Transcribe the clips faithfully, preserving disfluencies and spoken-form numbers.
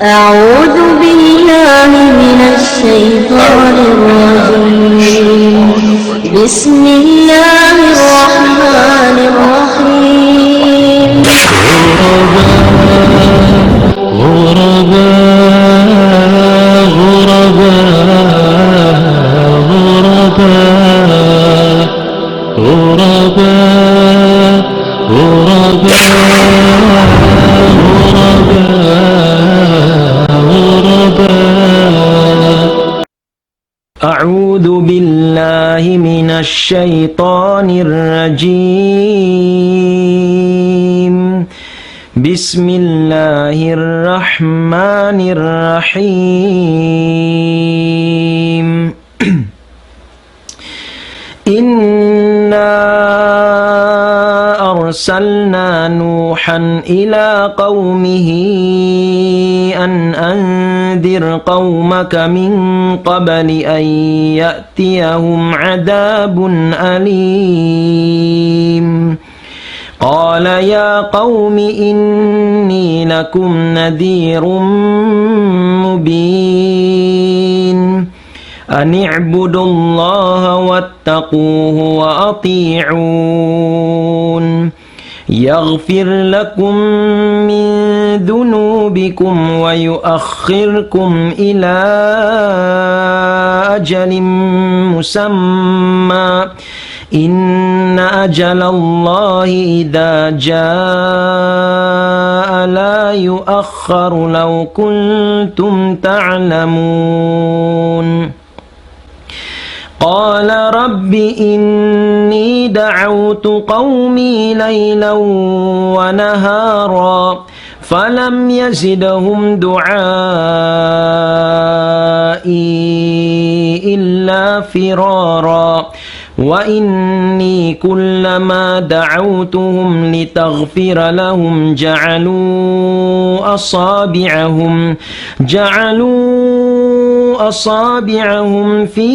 أعوذ بالله من الشيطان الرجيم. بسم الله الرحمن الرحيم. غرباء، غرباء، غرباء، غرباء، غرباء، غرباء، غرباء. أعوذ بالله من الشيطان الرجيم. بسم الله الرحمن الرحيم. إنا أرسلنا نوحا إلى قومه أن أنذر قومك من قبل أن يأتيهم عذاب أليم. قال يا قوم إني لكم نذير مبين. أن اعبدوا الله واتقوه وأطيعون. يغفر لكم من ذنوبكم ويؤخركم إلى أجل مسمى. إن أجل الله إذا جاء لا يؤخر لو كنتم تعلمون. قال رب إني دعوت قومي ليلا ونهارا فلم يزدهم دعائي إلا فرارا. وإني كلما دعوتهم لتغفر لهم جعلوا أصابعهم، جعلوا أصابعهم في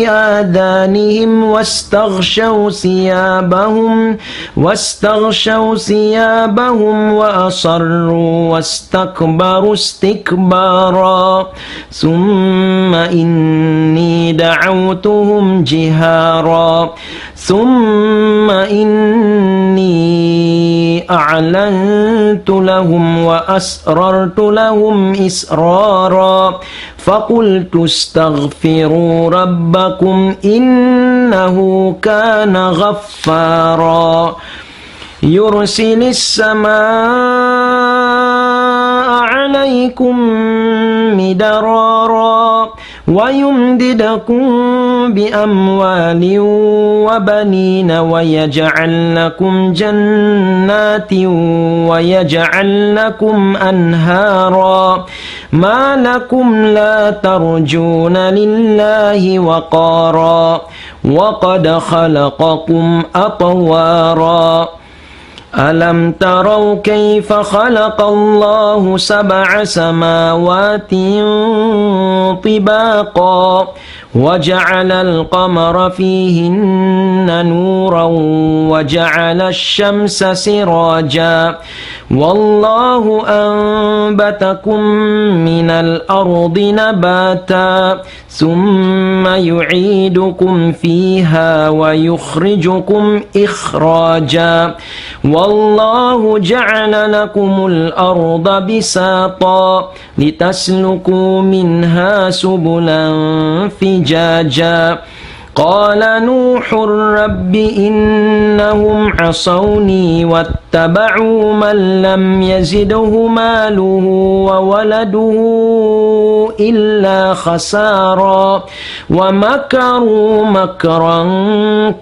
آذانهم واستغشوا ثيابهم، واستغشوا ثيابهم وأصروا واستكبروا استكبارا. ثم إني دعوتهم جهارا، ثم إني أعلنت لهم وأسررت لهم إسرارا، فقلت استغفروا ربكم إنه كان غفارا. يرسل السماء عليكم مدرارا ويمددكم بأموال وبنين ويجعل لكم جنات ويجعل لكم أنهارا. ما لكم لا ترجون لله وقارا وقد خلقكم أطوارا. ألم تروا كيف خلق الله سبع سماوات طباقا وجعل القمر فيهن نورا وجعل الشمس سراجا والله أنبتكم من الأرض نباتا ثم يعيدكم فيها ويخرجكم إخراجا والله جعل لكم الأرض بساطا لتسلكوا منها سبلا فجاجا. قال نوح رب إنهم عصوني واتبعوا من لم يزده ماله وولده إلا خسارا ومكروا مكرا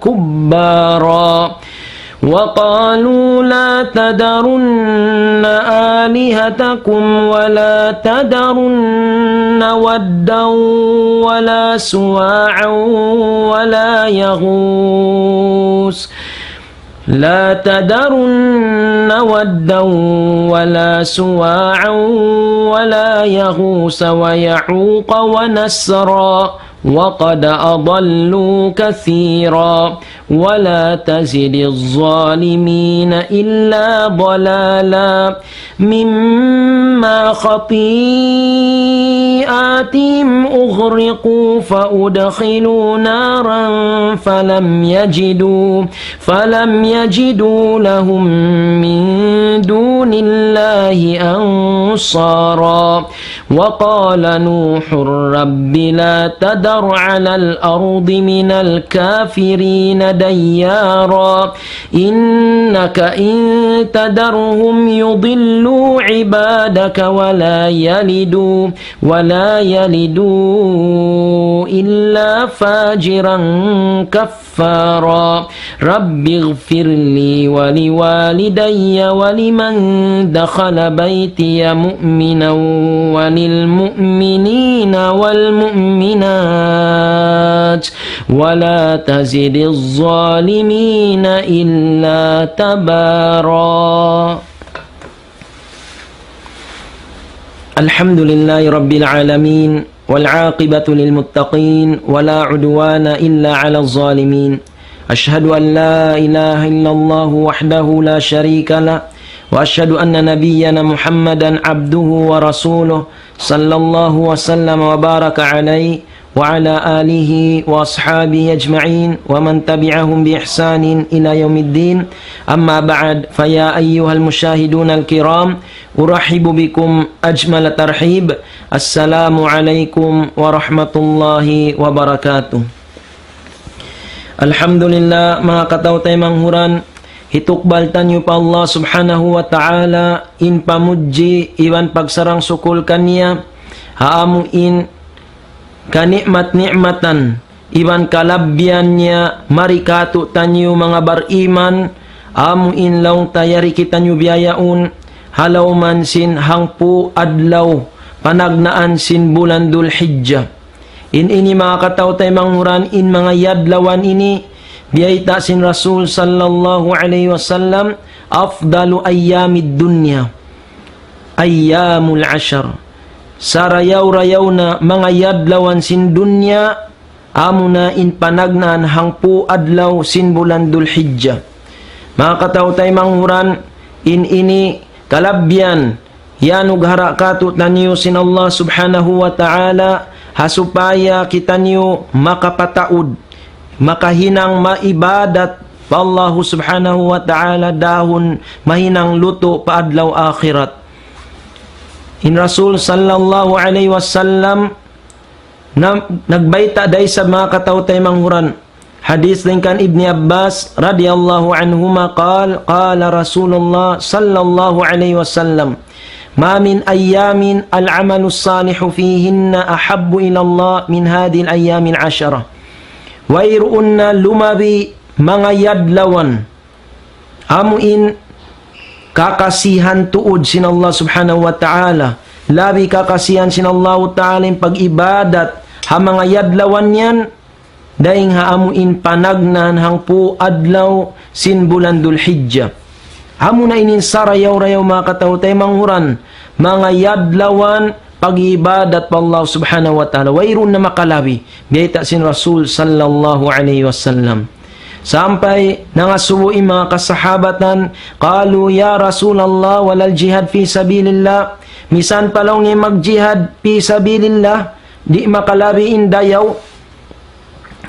كبارا. وقالوا لا تذرن آلهتكم ولا تذرن ودا ولا سواعا ولا يغوث لا تذرن ودا ولا سواعا ولا يغوث ويعوق ونسرا وقد أضلوا كثيرا ولا تزد الظالمين إلا ضلالا مما خطيئاتهم أغرقوا فأدخلوا نارا فلم يجدوا فلم يجدوا لهم من دون الله أنصارا وقال نوح رب لا تذر على الأرض من الكافرين ديارا إنك إن تذرهم يضلوا عبادك ولا يلدوا ولا يلدوا إلا فاجرا كفارا. رب اغفر لي ولوالدي ولمن دخل بيتي مؤمنا وللمؤمنين والمؤمنات ولا تزد الظالمين إلا تبارا. الحمد لله رب العالمين، والعاقبة للمتقين، ولا عدوان إلا على الظالمين. أشهد أن لا إله إلا الله وحده لا شريك له، وأشهد أن نبينا محمدا عبده ورسوله، صلى الله وسلم وبارك عليه وعلى آله وأصحابه أجمعين ومن تبعهم بإحسان إلى يوم الدين. أما بعد، فيا أيها المشاهدون الكرام، أرحب بكم أجمل ترحيب. السلام عليكم ورحمة الله وبركاته. Alhamdulillah, manga kataw-taymanghuran, manga kataw-taymanghuran, hitukbal taniyu pa Allah Subhanahu wa Ta'ala in pamudji iban pagsarang-sukul kaniya, ha amu in kani'mat-ni'matan iban kalabbihan niya mari kātu'niyu manga bariman, amu in laung ta yari kitaniyu bihaun, ha lawm sin hangpu' adlaw panagnaan sin bulan Dhul Hijjah. In ini manga kataw-taymanghuran, in manga adlaw ini, biyayta' sin Rasul sallallahu alayhi wasallam, أفضل أيام الدنيا أيام العشر. Sarayaw-rayaw na manga adlaw sin dunya, amuna in panagnaan hangpu' adlaw sin bulan Dhul Hijjah. Manga kataw-taymanghuran, in ini kalabbihan iyanughara' kātu'niyu sin Allah Subhanahu wa Ta'ala, ha supaya kitaniyu makapataud, makahinang maibadat pa Allah Subhanahu wa Ta'ala, dahun mahinang lutu' pa adlaw akhirat. In Rasul sallallahu alayhi wasallam na, nagbayta' da isab manga kataw-taymanghuran. Hadith dayn kan Ibni Abbas radiyallahu anhuma قال قال رسول الله صلى الله عليه وسلم ما من أيام العمل الصالح فيهن أحب إلى الله من هذه الأيام العشرة. Wayruun na lumabi manga adlaw amu in kakasihan tuud sin Allah Subhanahu wa Ta'ala. Labi kakasihan sin Allah Ta'ala in pag-ibadat ha manga adlaw yan, dayn ha amu in panagnaan hangpu' adlaw sin bulan Dhul Hijjah. Amuna ini in sarayaw-rayaw manga kataw-taymanghuran, manga adlaw pag-ibadat pa Allah Subhanahu wa Ta'ala. Wayruun na makalabi. Biyayta' sin Rasul sallallahu alayhi wasallam. Sampay nangasubu in manga kasahabatan, قالوا يا رسول الله ولا الجهاد في سبيل الله. Misan pa laung in magjihad fi sabilillah, di' makalabi in dayaw.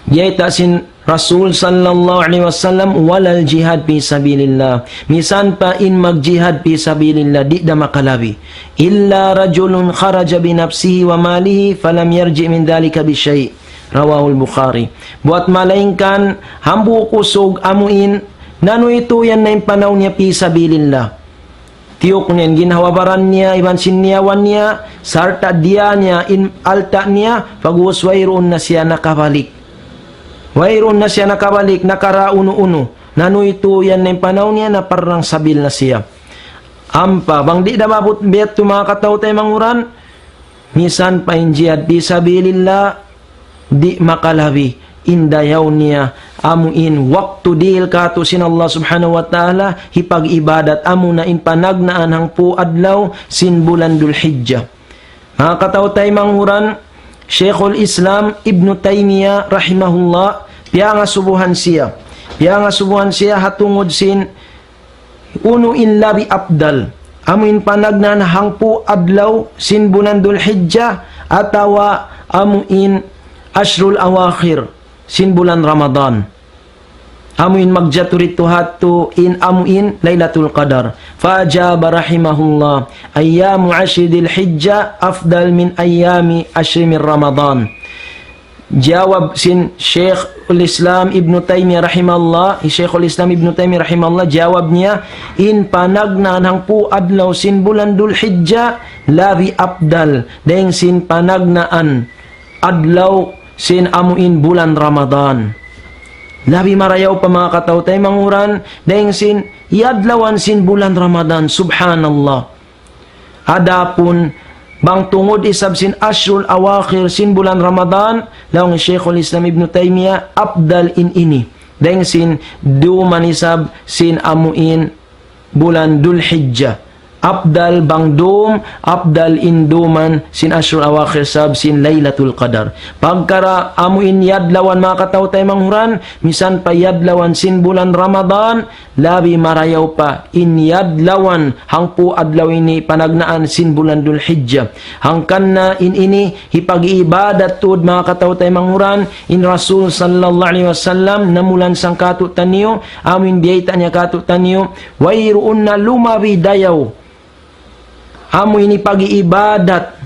Biyayta' sin Rasul sallallahu alayhi wasallam, ولا الجهاد في سبيل الله. Misan pa in magjihad fi sabilillah, di' da makalabi. إلا رجل خرج بنفسه وماله فلم يرجع من ذلك بشيء. رواه البخاري. Buwat malaingkan hambuuk usug amu in nanuytuy niya in panaw niya fi sabilillah. Tiyuk niya in ginhawa-baran niya, iban sin nyawa niya, sarta' diyā niya in alta' niya, pag'ubus wayruun na siya nakabalik. Wayruun na siya nakabalik, nakaraunu-unu. Nanuytuy niya in panaw niya, naparrang sabil na siya. Ampa, bang di' da maabut biya' tu manga kataw-taymanghuran, misan pa in jihad fi sabilillah, di' makalabi in dayaw niya, amu in waktu dihil kātu' sin Allah Subhanahu wa Ta'ala, hipag-ibadat amuna in panagnaan hangpu' adlaw sin bulan Dhul Hijjah. Manga kataw-taymanghuran, Shaykhul Islam Ibnu Taymiyyah rahimahullah, piyangasubuhan siya. Piyangasubuhan siya ha tungud sin unu in labi afdal. Amu in panagnaan hangpu' adlaw sin bulan Dhul Hijjah atawa amu in ashrul awakhir sin bulan Ramadan. Amu in magjatu didtu ha yadtu in amu in Laylatul Qadar. فأجاب رحمه الله: أيام عشر ذي الحجة أفضل من أيام عشر من رمضان. Jawab sin Shaykhul Islam Ibnu Taymiyyah rahimahullah, Shaykhul Islam Ibnu Taymiyyah rahimahullah, jawab niya, in panagnaan hangpu' adlaw sin bulan Dhul Hijjah labi afdal dayn sin panagnaan adlaw sin amu in bulan Ramadan. Labi marayaw pa, manga kataw-taymanghuran, dayn sin iyadlawan sin bulan Ramadan, subhanallah. Adapun bang tungud isab sin ashrul awakhir sin bulan Ramadan, laung Shaykhul Islam Ibnu Taymiyyah, afdal in ini. Dayn sin duman isab sin amu in bulan Dhul Hijjah. Afdal bang dum, afdal in duman sin ashrul awakhir sabab sin Laylatul Qadar. Pagkara amu in iyadlawan, manga kataw-taymanghuran, misan pa iyadlawan sin bulan Ramadan, labi marayaw pa in iyadlawan hangpu' adlaw ini panagnaan sin bulan Dhul Hijjah. Hangkan na in ini hipag-iibadat tuud, manga kataw-taymanghuran, in Rasul sallallahu alayhi wasallam namulan sangkatu' taniyu, amu in biyayta' niya katu' taniyu, wayruun na lumabi dayaw amu in hipag-iibadat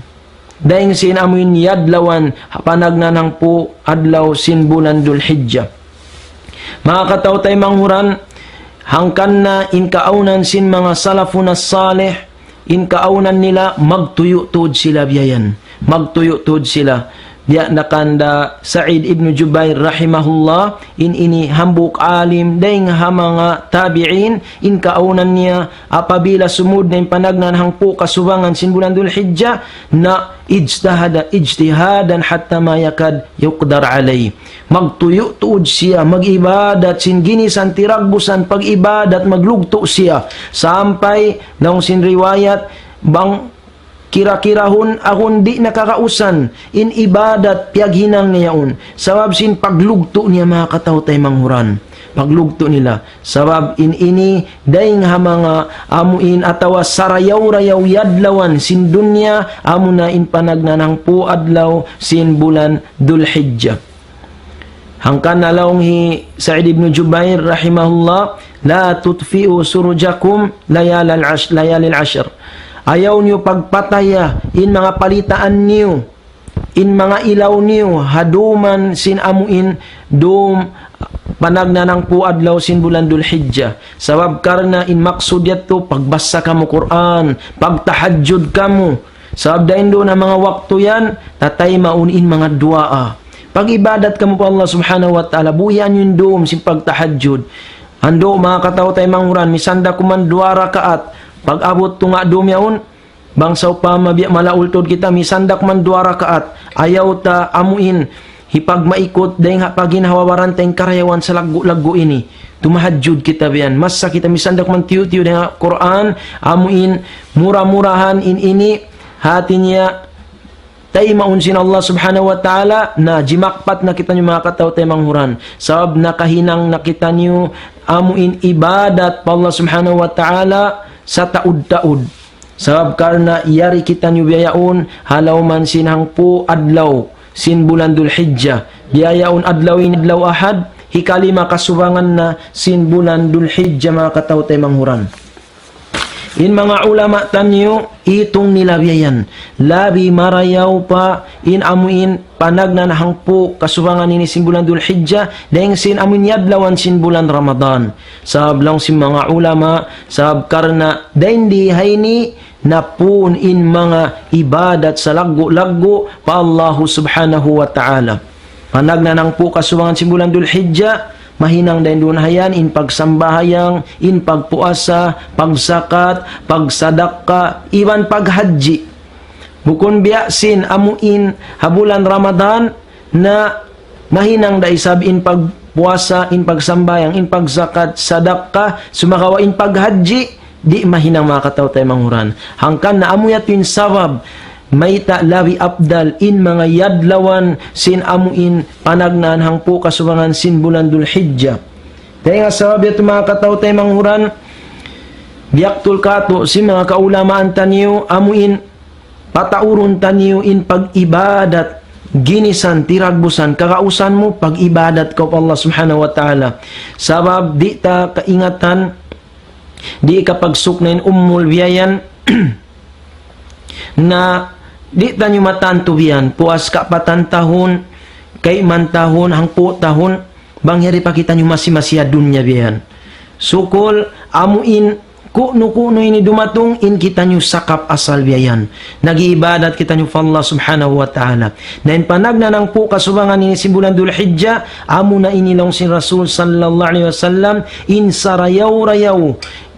dayn sin amu in iyadlawan ha panagnaan hangpu' adlaw sin bulan Dhul Hijjah. Manga kataw-taymanghuran, hangkan na in kaawnan sin manga salafun as-salih, in kaawnan nila magtuyu' tuud sila biya' yan. Magtuyu' tuud sila. Biya' na kan da Sa'id ibn Jubair rahimahullah, in ini hambuuk alim dayn ha manga tabi'in, in kaawnan niya apabila sumud na in panagnaan hangpu' kasubangan sin bulan Dhul Hijjah, na ijtahada ijtihadan hatta ma yakad yuqdar alayh. Magtuyu' tuud siya, mag-ibadat sin ginisan tiraggusan pag-ibadat, maglugtu' siya. Sampay, laung sin riwayat, bang kira-kirahun ahun di' na kakausan in ibadat piyaghinang niya yaun. Sabab sin paglugtu' niya, manga kataw-taymanghuran. Paglugtu' nila. Sabab in ini dayn ha manga amu in atawa sarayaw-rayaw iyadlawan sin dunya, amu na in panagnaan hangpu' adlaw sin bulan Dhul Hijjah. Hangkan na laung hi Sa'id ibn Jubair rahimahullah, لا تطفئوا سرجكم ليال العش-، ليالي العشر. Ayaw niyu pagpataya in manga palitaan niyu, in manga ilaw niyu, ha duman sin amu in dum panagnaan hangpu' adlaw sin bulan Dhul Hijjah. Sabab karna' in maksud yadtu, pagbasa kamu Qur'an, pagtahajjud kamu. Sabab dayn duun ha manga waktu yan, tataymaun in manga duwaa. Pag-ibadat kamu pa Allah Subhanahu wa Ta'ala, buhian niyu in dum sin pagtahajjud. Andu', manga kataw-taymanghuran, misan da kuman duwa rakaat, pag-abut tunga' dum yaun, bang sawpama biya' malaul tuud kita, misan da kuman duwa rakaat, ayaw ta amu in hipagmaikut dayn ha pagginhawa-baran ta in karayawan salaggu'-laggu' ini. Tumahajjud kita biya' yan. Masa kita misan da kuman tiyu'-tiyu' dayn ha Qur'an, amu in mura-murahan in ini, hati niya, taymaun sin Allah Subhanahu wa Ta'ala, na jimakpat na kitaniyu, manga kataw-taymanghuran. Sabab nakahinang na kitaniyu amu in ibadat pa Allah Subhanahu wa Ta'ala sataud-taud. Sabab karna' yari kitaniyu biya' yaun ha lawm sin hangpu' adlaw sin bulan Dhul Hijjah. Biya' yaun adlaw ini adlaw Ahad, hikalima kasubangan na sin bulan Dhul Hijjah, manga kataw-taymanghuran. In manga ulama taniyu, itung nila biya' yan. Labi marayaw pa in amu in panagnaan hangpu' kasubangan ini sin bulan Dhul Hijjah, dayn sin amu in iyadlawan sin bulan Ramadan. Sabab laung sin manga ulama, sabab karna' dayn di ha ini napun in manga ibadat salaggu'-laggu' pa Allahu Subhanahu wa Ta'ala. Panagnaan hangpu' kasubangan sin bulan Dhul Hijjah, mahinang dayn duun ha yan, in pagsambahayang, in pagpuasa, pagzakat, pagsadakka, iban paghajji. Bukun biya' sin amu in ha bulan Ramadan na mahinang da isab in pagpuasa, in pagsambahayang, in pagzakat, sadakka, sumagawa' in paghajji, di' mahinang, manga kataw-taymanghuran. Hangkan na amu yadtu in sabab mayta' labi afdal in manga adlawan sin amu in panagnaan hangpu' kasubangan sin bulan Dhul Hijjah. Dayn ha sabab yadtu manga kataw-taymanghu ran, biyaktul katu' sin manga kaulamaan taniyu, amu in pataurun taniyu in pag-ibadat, ginisan, tiragbusan, kagausan mu, pag-ibadat kaw pa Allah Subhanahu wa Ta'ala. Sabab di' ta kaingatan, di' kapagsukna in umul biya' yan, na di' taniyu matantu biya' yan, puas kapatan tahun, kayman tahun, hangpu' tahun, bang yari pa kitaniyu masi-masi ha dunya biya' yan. Sukul, amu in, kunu-kunu ini dumatung, in kitaniyu sakap asal biya' yan. Nag-iibadat kitaniyu pa Allah Subhanahu wa Ta'ala. Na in panagnaan hangpu' kasubangan ini sin bulan Dhul Hijjah, amu na ini laung sin Rasul sallallahu alayhi wasallam, in sarayaw-rayaw,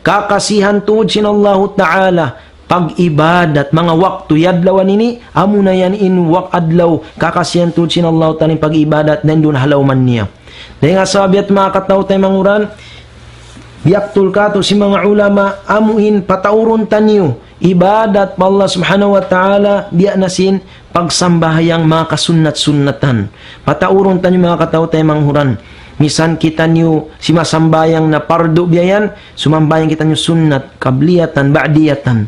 kakasihan tuud sin Allahu Ta'ala, pag-ibadat, manga waktu, adlawan ini, amu na yan in wak-, adlaw, kakasihan tuud sin Allahu Ta'ala in pag-ibadat, na in duun ha lawman niya. Dayn ha sabab yadtu manga kataw-taymanghu ran, biyaktul katu' sin manga ulama, amu in pataurun taniyu, ibadat pa Allah Subhanahu wa Ta'ala, biya' na sin pagsambahayang manga kasunnat-sunnatan. Pataurun taniyu manga kataw-taymanghu ran. Misan kitaniyu simasambahayang na pardu biya' yan, sumambahayang kitaniyu sunnat, kabliyatan, ba'diyatan.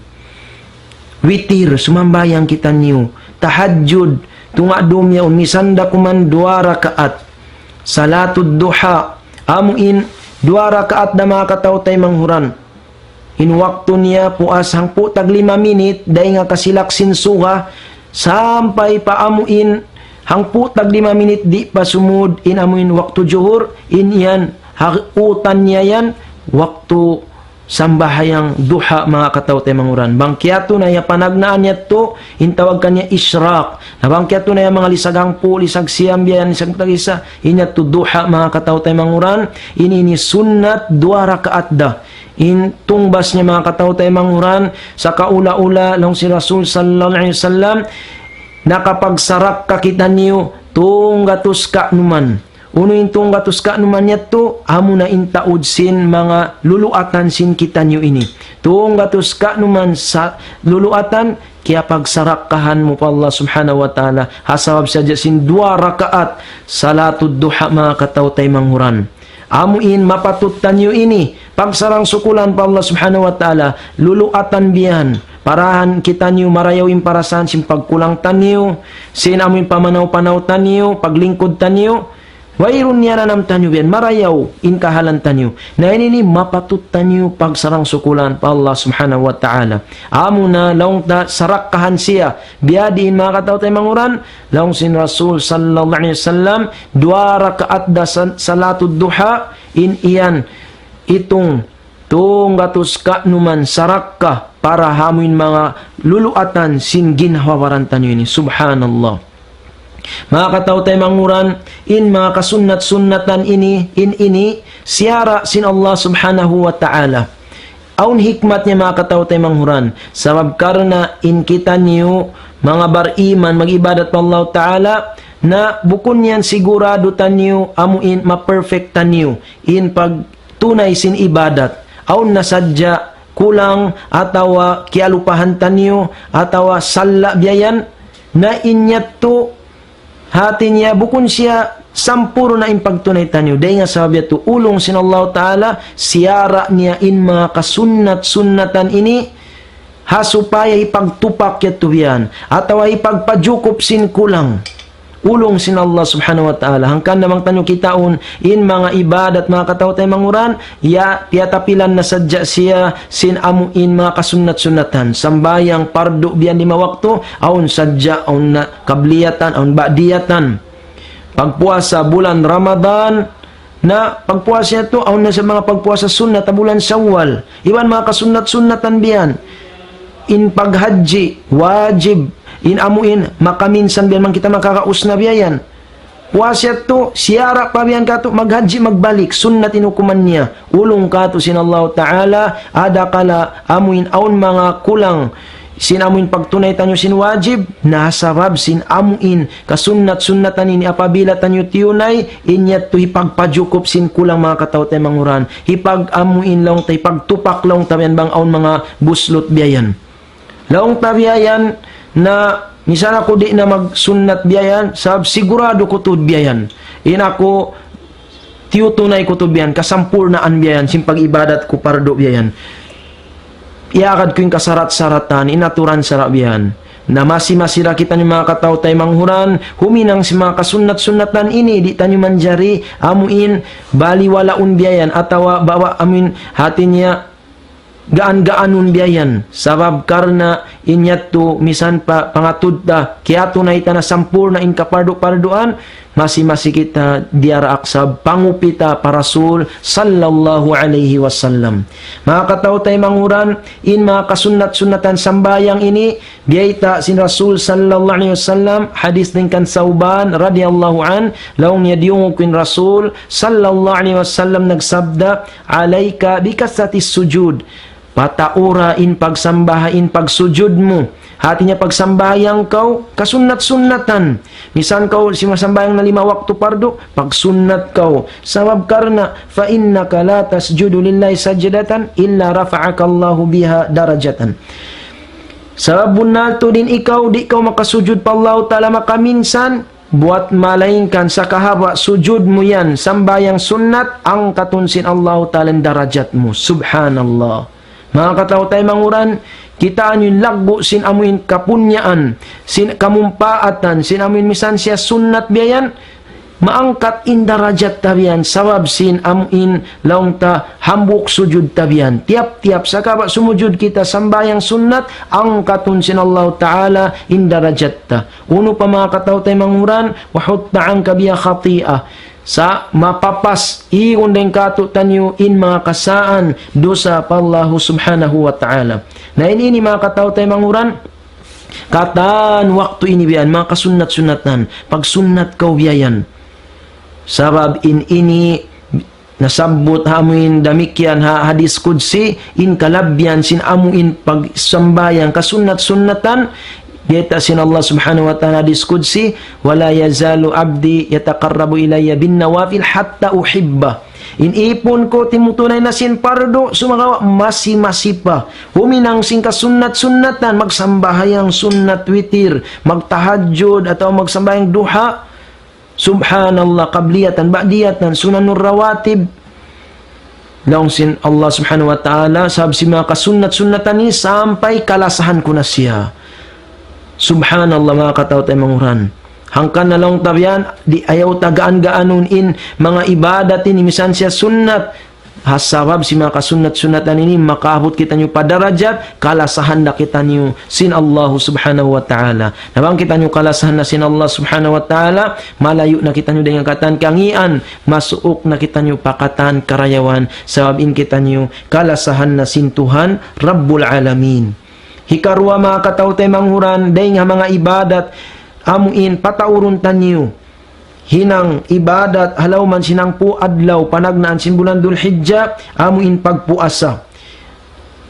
Witir, sumambahayang kitaniyu. Tahajjud, tunga' dum yaun, misan da kuman duwa rakaat. Salatud duha, amu in duwa rakaat da manga kataw-taymanghu ran. In waktu niya puas hangpu' tag lima minit, dayn ha kasilak sin suga, sampay pa amu in hangpu' tag lima minit di' pa sumud, in amu in waktu juhur, in yan, ha utan niya yan, waktu sambahayang duha manga kataw-taymanghu ran. Bang kiyatu na ya panagnaan yadtu, in tawag kaniya ishraq. Na bang kiyatu na ya manga lisag hangpu', lisag siyam biya' yan, lisag tag-isa, in yadtu duha manga kataw-taymanghu ran, in ini sunnat duwa rakaat da. In tungbas niya manga kataw-taymanghu ran, sakaula-ula laung sin Rasul sallallahu alayhi wasallam, nakapagsarakka kitaniyu tunggatus kanuman. Unu in tunggatus kanuman yadtu, amu na in taud sin manga luluatan sin kitaniyu ini. Tunggatus kanuman sa luluatan, kiyapagsarakkahan mu pa Allah Subhanahu wa Ta'ala, ha sabab sadja sin duwa rakaat salatud duha manga kataw-taymanghu ran. Amu in mapatut taniyu ini, pagsarang-sukulan pa Allah Subhanahu wa Ta'ala, luluatan biya' yan, parahan kitaniyu marayaw in parasahan sin pagkulang taniyu, sin amu in pamanaw-panaw taniyu, paglingkud taniyu, wayruun niyananam taniyu biya' yan, marayaw in kahalan taniyu. Na ini ini mapatut taniyu pagsarang-sukulan pa Allah Subhanahu wa Ta'ala. Amu na laung ta sarakkahan siya, biya' diin manga kataw-taymanghu ran, laung sin Rasul sallallahu alayhi wasallam, duwa rakaat da sa-, salatud duha, in iyan, itung tunggatus kanuman sarakka para ha amu in manga luluatan sin ginhawa-baran taniyu ini. Subhanallah. Manga kataw-taymanghu ran, in manga kasunnat-sunnatan ini, in ini, siyara' sin Allah Subhanahu wa Ta'ala. Awn hikmat niya manga kataw-taymanghu ran. Sabab karna' in kitaniyu, manga bariman, mag-ibadat pa Allah Ta'ala, na bukun yan siguradu taniyu, amu in ma-perfect taniyu. In pag tunay sin ibadat. Awn na sadja kulang atawa kiyalupahan taniyu atawa sala' biya' yan, na in yadtu hati niya bukun siya sampurna' in pagtunay taniyu. Dayn ha sabab yadtu ulung sin Allah Ta'ala, siyara' niya in manga kasunnat-sunnatan ini, ha supaya hipagtupak yadtu biya' yan, atawa hipagpajukup sin kulang. Ulung sin Allah Subhanahu wa Ta'ala. Hangkan na bang taniyu kitaun, in manga ibadat, manga kataw-taymanghu ran, ya, piyatapilan na sadja siya sin amu in manga kasunnat-sunnatan. Sambahayang pardu biya' yan lima waktu, awn sadja, awn na kabliyatan, awn ba'diyatan. Pagpuasa bulan Ramadan, na pagpuasa yadtu, awn na sa manga pagpuasa sunnat ha bulan Shawwal. Iban manga kasunnat-sunnatan biya' yan. In paghajji, wajib. In amu in, makaminsan biya' yan bang kita makakaus na biya' yan. Puasa yadtu, siyara' pa biya' yan katu', maghajji, magbalik. Sunnat in hukuman niya. Ulung katu' sin Allah Ta'ala, adakala amu in awn manga kulang sin amu in pagtunay taniyu sin wajib, na sabab sin amu in kasunnat-sunnatan ini apabila taniyu tiyunay, in yadtu hipagpajukup sin kulang manga kataw-taymanghu ran. Hipag amu in laung ta, hipagtupak laung ta biya' yan bang awn manga buslut biya' yan. Laung ta biya' yan, Na misan aku di' na magsunnat biya' yan, sabab sigurado ku tuud biya' yan. In aku tiyutunay ku tuud biya' yan, kasampurnaan biya' yan sin pag-ibadat ku pardu biya' yan. Iyagad ku in kasarat-saratan, in aturan sara' biya' yan. Na masi-masi da kitaniyu manga kataw-taymanghuran, huminang sin manga kasunnat-sunnatan ini, di' taniyu manjari amuin baliwalaun biya' yan, atawa bawa amuin hati niya gaan-gaanun biya' yan. Sabab karna' in yadtu misan pa pangatud ta, kiyatunay ta na sampurna' in kapardu-parduan, masi-masi kita diyaraak sabab pangupi ta pa Rasul sallallahu alayhi wasallam. Manga kataw-taymanghuran, in manga kasunnat-sunnatan sambahayang ini, biyayta' sin Rasul sallallahu alayhi wasallam, hadis dayn kan Sauban radiyallahu anhu, laung niya diyungug ku in Rasul sallallahu alayhi wasallam nagsabda, "Alayka bikasratis sujud." Pataura in pagsambaha-, in pagsujud mu. Hati niya pagsambahayang kaw, kasunnat-sunnatan. Misan kaw simasambahayang na lima waktu pardu, pagsunnat kaw. Sabab karna', "Fa innaka la tasjudu lillahi sajdatan illa rafa'aka Allahu biha darajatan." Sabab bunnal tuud in ikaw, di' kaw makasujud pa Allahu Ta'ala makaminsan, buwat malaingkan sakahaba' sujud mu yan, sambahayang sunnat, angkatun sin Allahu Ta'ala in darajat mu. Subhanallah. Manga kataw-taymanghuran, kitaa niyu in laggu' sin amuin kapunyaan, sin kamumpaatan, sin amuin misan siya sunnat biya' yan, maangkat in darajat ta biya' yan, sabab sin amuin laung ta hambuuk sujud ta biya' yan. Tiyap-tiyap sakaba' sumujud kita sambahayang sunnat, angkatun sin Allahu Ta'ala in darajat ta. Unu pa manga kataw-taymanghuran, "Wa hutta anka biha khati'ah." Sa' mapapas, igun dayn kātu'niyu in manga kasaan, dusa pa Allahu Subhanahu wa Ta'ala. Na in ini manga kataw-taymanghuran, katan waktu ini biya' yan, manga kasunnat-sunnatan, pagsunnat kaw biya' yan. Sabab in ini nasabbut ha amuin damikkiyan ha hadis qudsi, in kalabbihan sin amuin pagsambahayang kasunnat-sunnatan, biyayta' sin Allah Subhanahu wa Ta'ala hadis qudsi, "Wa la yazalu abdi yataqarrabu ilayya bin nawafil hatta uhibbah." In ipun ku timutunay na sin pardu, sumagawa' masi-masi pa. Huminang sin kasunnat-sunnatan, magsambahayang sunnat witir, magtahajjud, atawa magsambahayang duha. Subhanallah, qabliyatan, ba'diyatan, sunanur rawatib. Laung sin Allah Subhanahu wa Ta'ala, sabab sin manga kasunnat-sunnatan ini sampay kalasahan ku na siya. Subhanallah, manga kataw-taymanghuran. Hangkan na laung ta biya' yan, di' ayaw ta gaan-gaanun in manga ibadat ini, misan siya sunnat. Ha sabab sin manga kasunnat-sunnatan ini, makaabut kitaniyu pa darajat, kalasahan da kitaniyu sin Allahu Subhanahu wa Ta'ala. Na bang kitaniyu kalasahan na sin Allah Subhanahu wa Ta'ala, malayu' na kitaniyu dayn ha katan kangīan, masuuk na kitaniyu pa katan karayawan, sabab in kitaniyu kalasahan na sin Tuhan Rabbul Alamin. Hikaruwa, manga kataw-taymanghuran, dayn ha manga ibadat, amuin pataurun taniyu hinang ibadat ha lawm sin hangpu' adlaw panagnaan sin bulan Dhul Hijjah, amuin pagpuasa.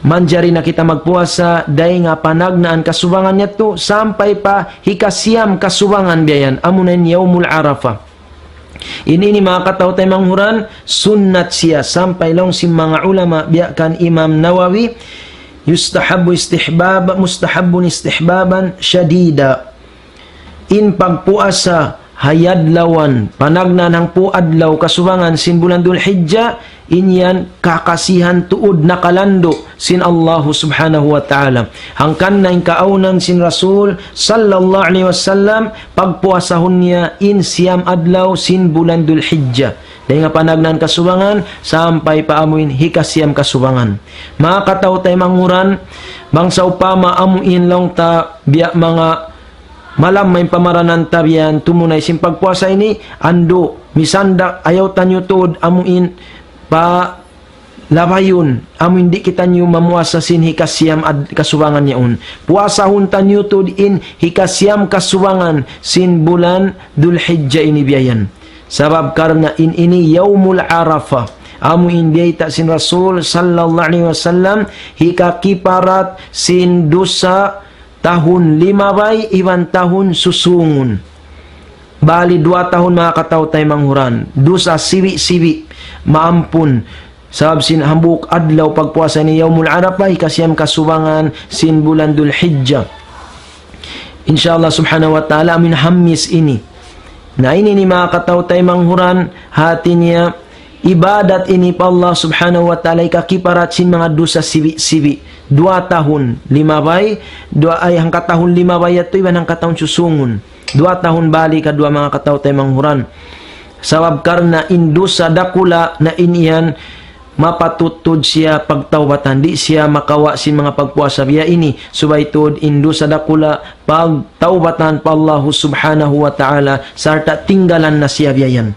Manjari na kita magpuasa dayn ha panagnaan kasubangan yadtu sampay pa hikasiyam kasubangan biya' yan, amuna in Yawmul Arafah. Ini, ini manga kataw-taymanghuran, sunnat siya sampay laung sin manga ulama biya' kan Imam Nawawi, yustahabbu istihbab, mustahabbun istihbaban shadida. In pagpuasa ha adlawan panagnaan hangpu' adlaw kasubangan sin bulan Dhul Hijjah, in yan kakasihan tuud nakalandu' sin Allahu Subhanahu wa Ta'ala. Hangkan na in kaawnan sin Rasul sallallahu alayhi wasallam, pagpuasahun niya in siyam adlaw sin bulan Dhul Hijjah. Dayn ha panagnaan kasubangan, sampay pa amuin hikasiyam kasubangan. Manga kataw-taymanghuran, bang sawpama amuin laung ta biya' manga malamma in pamaranan ta biya' yan tumunay sin pagpuasa ini, andu', misan da ayaw taniyu tuud amuin pa labayun, amuin di' kitaniyu mamuasa sin hikasiyam ad-, kasubangan yaun. Puasahun taniyu tuud in hikasiyam kasubangan sin bulan Dhul Hijjah ini biya' yan. Sabab karna' in ini Yawmul Arafah. Amuin biyayta' sin Rasul sallallahu alayhi wasallam, hikakiparat sin dusa tahun limabay iban tahun susungun. Bali duwa tahun, manga kataw-taymanghuran. Dusa sibi'-sibi', maampun. Sabab sin hambuuk adlaw pagpuasa ini Yawmul Arafah, hikasiyam kasubangan sin bulan Dhul Hijjah. Insya Allah subhanahu wa ta'ala, amin Hamis ini. Na ini ini manga kataw-taymanghuran, hati niya, ibadat ini pa Allah subhanahu wa ta'ala, hikakiparat sin manga dusa sibi'-sibi'. Duwa tahun, limabay, duwa ay hangka tahun limabay yadtu, iban hangka tahun susungun. Duwa tahun balik ha duwa manga kataw-taymanghuran. Sabab karna' in dusa dakula' na in yan mapatut tuud siya pagtawbatan. Di' siya makawa' sin manga pagpuasa biya' ini. Subay tuud in dusa dakula' pagtawbatan pa Allahu subhanahu wa ta'ala sarta' tinggalan na siya biya' yan.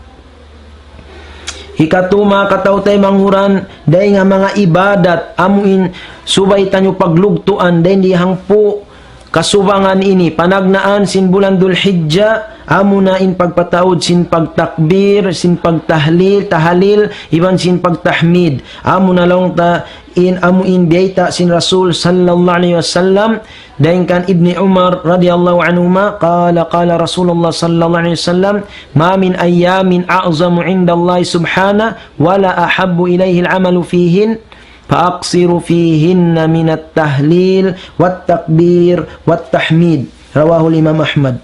Hikatu manga kataw-taymanghuran, dayn ha manga ibadat, amu in subay taniyu paglugtuan, dayn di hangpu' kasubangan ini, panagnaan sin bulan Dhul Hijjah, amuna in pagpataud sin pagtakbir, sin pagtahlil, tahalil, iban sin pagtahmid. Amuna laung ta in amu in biyayta' sin Rasul sallallahu alayhi wasallam, dayn kan Ibni Umar radiyallahu anhuma, قال قال رسول الله صلى الله عليه وسلم: ما من أيام أعظم عند الله سبحانه ولا أحب إليه العمل فيهن فأكثروا فيهن من التهليل والتكبير والتحميد. رواه الإمام أحمد.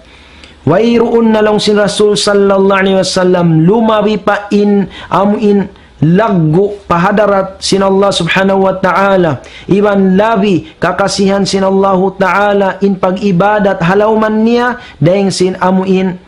Wayruun na laung sin Rasul sallallahu alayhi wasallam lumabi pa in amu in laggu' pa hadarat sin Allah subhanahu wa ta'ala. Iban labi kakasihan sin Allahu ta'ala in pag-ibadat ha lawman niya dayn sin amu in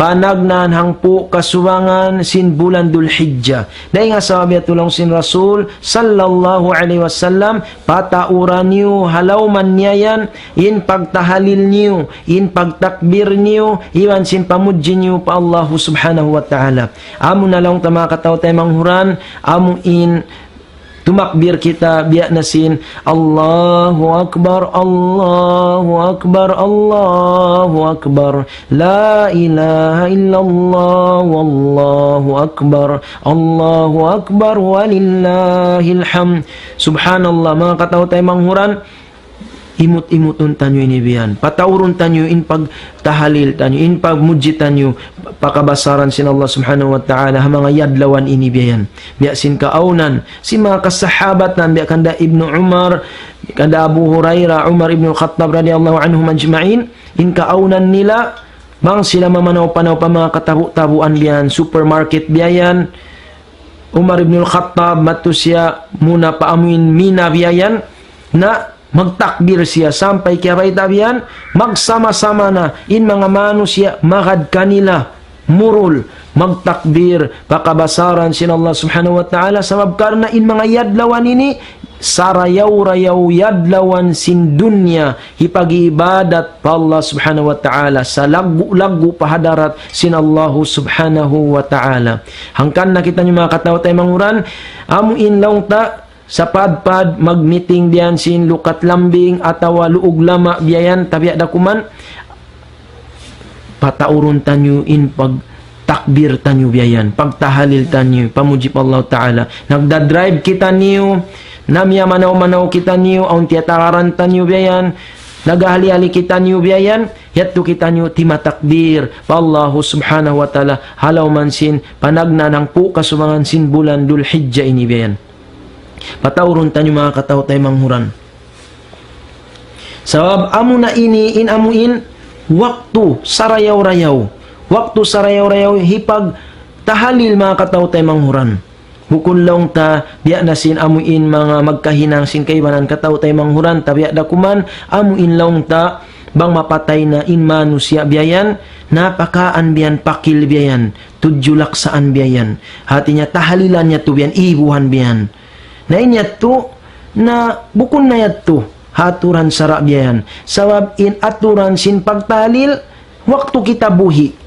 panagnaan hangpu' kasubangan sin bulan Dhul Hijjah. Dayn ha sabab yadtu laung sin Rasul sallallahu alayhi wasallam, patauran niyu ha lawman niya yan, in pagtahalil niyu, in pagtakbir niyu, iban sin pamudji niyu pa Allahu subhanahu wa ta'ala. Amuna laung ta manga kataw-taymanghuran, amu in tumakbir kita biya' na sin, الله أكبر الله أكبر الله أكبر، لا إله إلا الله والله أكبر، الله أكبر ولله الحمد. Subhanallah, manga kataw-taymanghuran, imut-imutun taniyu ini biya' yan. Pataurun taniyu in pagtahalil taniyu, in pagmudji taniyu, pakabasaran sin Allah subhanahu wa ta'ala, ha manga yadlawan ini biya' yan. Biya' sin kaawnan sin manga kasahabatan, biya' kanda Ibnu Umar, kanda Abu Hurairah, Umar ibn Khattab radiyallahu anhum ajma'in, in kaawnan nila, bang sila mamanaw-panaw pa manga katabu'-tabuan biya' yan, supermarket biya' yan, Umar ibn Khattab, madtu siya muna pa amuin Mina biya' yan, na magtakbir siya sampay kiyabayta' biya' yan, magsama-sama na in manga manusiya' magad kanila, murul, magtakbir, pakabasaran sin Allah subhanahu wa ta'ala, sabab karna' in manga yadlawan ini, sarayaw-rayaw yadlawan sin dunya, hipag-ibadat pa Allah subhanahu wa ta'ala, salaggu'-laggu' pa hadarat sin Allah subhanahu wa ta'ala. Hangkan na kitaniyu manga kataw-taymanghuran, amu in laung ta, sapadpad mag-meeting biya' yan sin lukat lambing atawa luug lama' biya' yan, tabiya' da kuman, pataurun taniyu in pagtakbir taniyu biya' yan, pagtahalil taniyu, pamudji pa Allah ta'ala. Nagda-drive kitaniyu, namiyamanaw-manaw kitaniyu, awn tiyatagaran taniyu biya' yan, naghahali-hali kitaniyu biya' yan, yadtu kitaniyu timatakbir pa Allah subhanahu wa ta'ala, ha lawman sin panagnaan hangpu' kasubangan sin bulan Dhul Hijjah ini biya' yan. Pataurun taniyu manga kataw-taymanghuran. Sabab amuna ini in amuin waktu sarayaw-rayaw. Waktu sarayaw-rayaw hipagtahalil manga kataw-taymanghuran. Bukun laung ta, biya' na sin amuin manga magkahinang sin kaibanan kataw-taymanghuran, tabiya' da kuman, amuin laung ta, bang mapatay na in manusiya' biya' yan, na pakaan biya' yan, pakil biya' yan, tudju laksaan biya' yan. Hati niya tahalilan niya tu biya' yan, ibuhan biya' yan. Na in yadtu, na bukun na yadtu ha aturan sara' biya' yan. Sabab in aturan sin pagtahalil, waktu kita buhi'.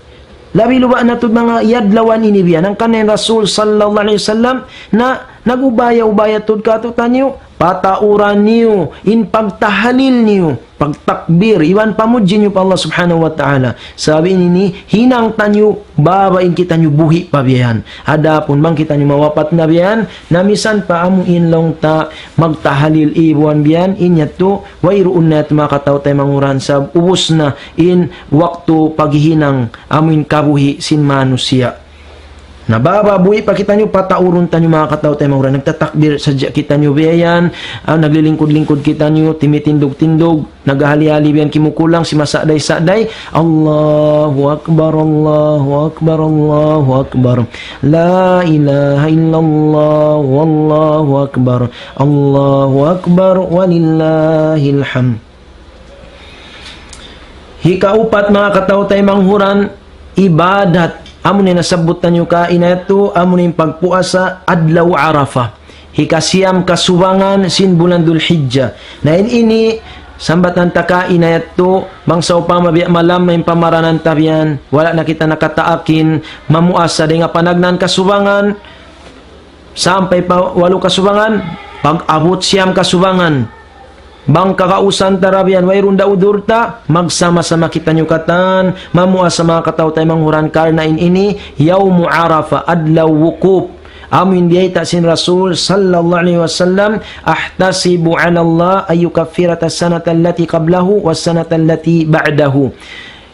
Labi-labi na tuud manga yadlawan ini biya' yan. Hangkan in Rasul sallallahu alayhi wasallam na nag-ubaya-ubaya tuud kātu'niyu, patauran niyu in pagtahalil niyu, pagtakbir, iban pamudji niyu pa Allah subhanahu wa ta'ala. Sabab ini hinang taniyu, baba in kitaniyu buhi' pa biya' yan. Adapun bang kitaniyu mawapat na biya' yan, na misan pa amuin laung ta magtahalil ibuhan biya' yan, in yadtu, wayruun na yadtu manga kataw-taymanghuran sabab ubus na in waktu paghihinang amuin kabuhi' sin manusiya'. Nababa buhi' pa kitaniyu, pataurun taniyu manga kataw-taymanghuran. Nagtatakbir sadja kitaniyu biya' yan, ah, naglilingkud-lingkud kitaniyu, timitindug-tindug, naghahali-hali biya' yan kimukulang, simasa'day-sa'day. Allahu Akbar, Allahu Akbar, Allahu Akbar. La ilaha illallah, wallahu akbar. Allahu Akbar, walillahil hamd. Hikaupat manga kataw-taymanghuran, ibadat. Amu na in nasabbut taniyu kaina yadtu, amu na in pagpuasa adlaw Arafah. Hikasiyam kasubangan sin bulan Dhul Hijjah. Na in ini, sambatan ta kaina yadtu, bang sawpama biya' malam na in pamaranan ta biya' yan, wala' na kita nakataakin, mamuasa dayn ha panagnaan kasubangan, sampay pa walu kasubangan, pag-abut siyam kasubangan. Bang kagausan ta ra biya' yan, wayruun da udur ta, magsama-sama kitaniyu katan, mamuasa manga kataw-taymanghuran karna' in ini, Yawmu Arafah, adlaw wukuf. Amu in biyayta' sin Rasul sallallahu alayhi wasallam, أحتسب على الله أن يكفر السنة التي قبله والسنة التي بعده.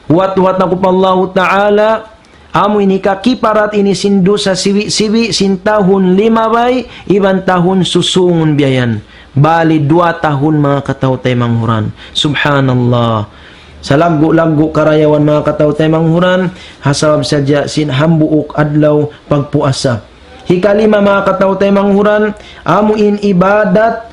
Huwat-huwat na ku pa Allahu Ta'ala, amu in hikakiparat ini sin dusa siwi'-siwi' sin tahun limabay, iban tahun susungun biya' yan. Bali duwa tahun manga kataw-taymanghuran. Subhanallah. Salaggu'-laggu' karayawan manga kataw-taymanghuran, ha sabab sadja sin hambuuk adlaw pagpuasa. Hikalima manga kataw-taymanghuran, amu in ibadat,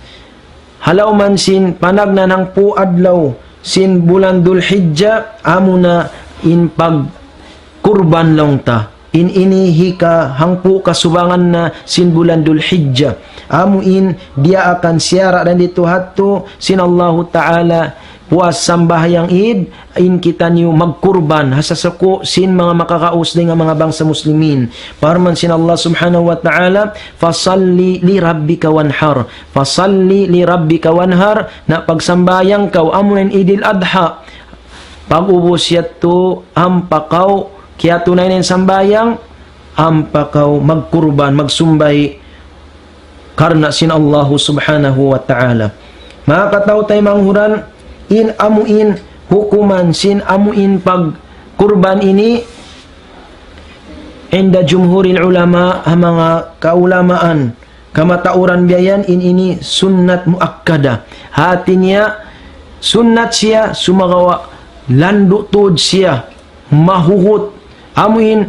ha lawm sin panagnaan hangpu' adlaw sin bulan Dhul Hijjah, amu na in pagkurban laung ta. In ini hika hangpu' kasubangan na sin bulan Dhul Hijjah. Amu in diyaakan siyara' dayn didtu ha yadtu sin Allahu Ta'ala, puas sambahayang Eid, in kitaniyu magkurban, ha sasuku' sin manga makakaus dayn ha manga bangsa Muslimin. Parman sin Allah Subhanahu wa Ta'ala, فصل لربك وانحر. فصل لربك وانحر, na pagsambahayang kaw, amu na in Idil Adha. Pag-ubus yadtu, ampa kaw, kiyatunay na in sambahayang, ampa kaw magkurban, magsumbay, karna' sin Allahu Subhanahu wa Ta'ala. Manga kataw-taymanghuran, in amu in hukuman sin amu in pagkurban ini, عند جمهور العلماء, ha manga kaulamaan, kamatauran biya' yan, in ini sunnat muakkada. Hati niya, sunnat siya, sumagawa' landu' tuud siya, mahugut. Amu in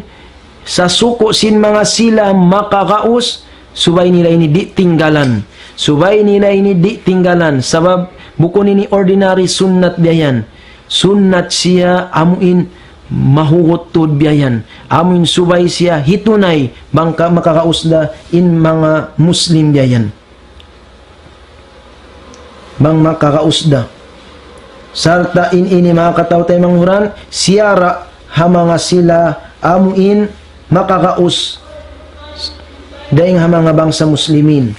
sasuku' sin manga sila makakaus, subay nila ini di' tinggalan. Subay nila ini di' tinggalan. Sabab bukun ini ordinary sunnat biya' yan. Sunnat siya amu in mahugut tuud biya' yan. Amu in subay siya hitunay bang ka makakaus da in manga Muslim biya' yan. Bang makakaus da. Sarta' in ini manga kataw-taymanghuran, siyara' ha manga sila amu in makakaus dayn ha manga bangsa Muslimin.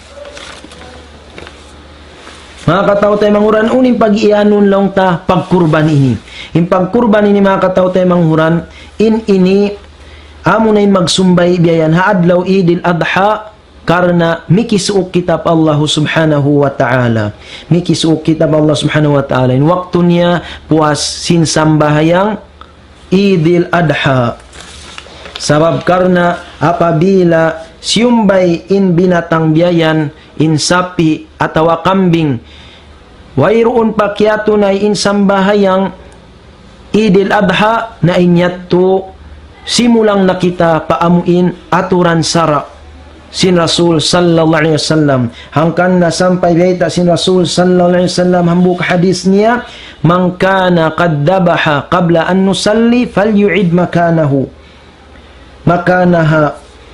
Manga kataw-taymanghuran, unu in pag-iyanun laung ta pagkurban ini. In pagkurban ini manga kataw-taymanghuran, in ini amu na in magsumbay biya' yan ha adlaw Idil Adha, karna' mikisuuk kita pa Allah Subhanahu wa Ta'ala. Mikisuuk kita pa Allah Subhanahu wa Ta'ala. In waktu niya puas sin sambahayang Idil Adha. Sabab karna' apabila siyumbay in binatang biya' yan, in sapi' atawa kambing, wayruun pa kiyatunay in sambahayang Idil Adha, na in yadtu simulang na kita pa amu in aturan sara' sin Rasul sallallahu alayhi wasallam. Hangkan na sampay bayta' sin Rasul sallallahu alayhi wasallam hambuuk hadis niya, من كان قد ذبح قبل أن نصلي فليعد مكانه, مكانها.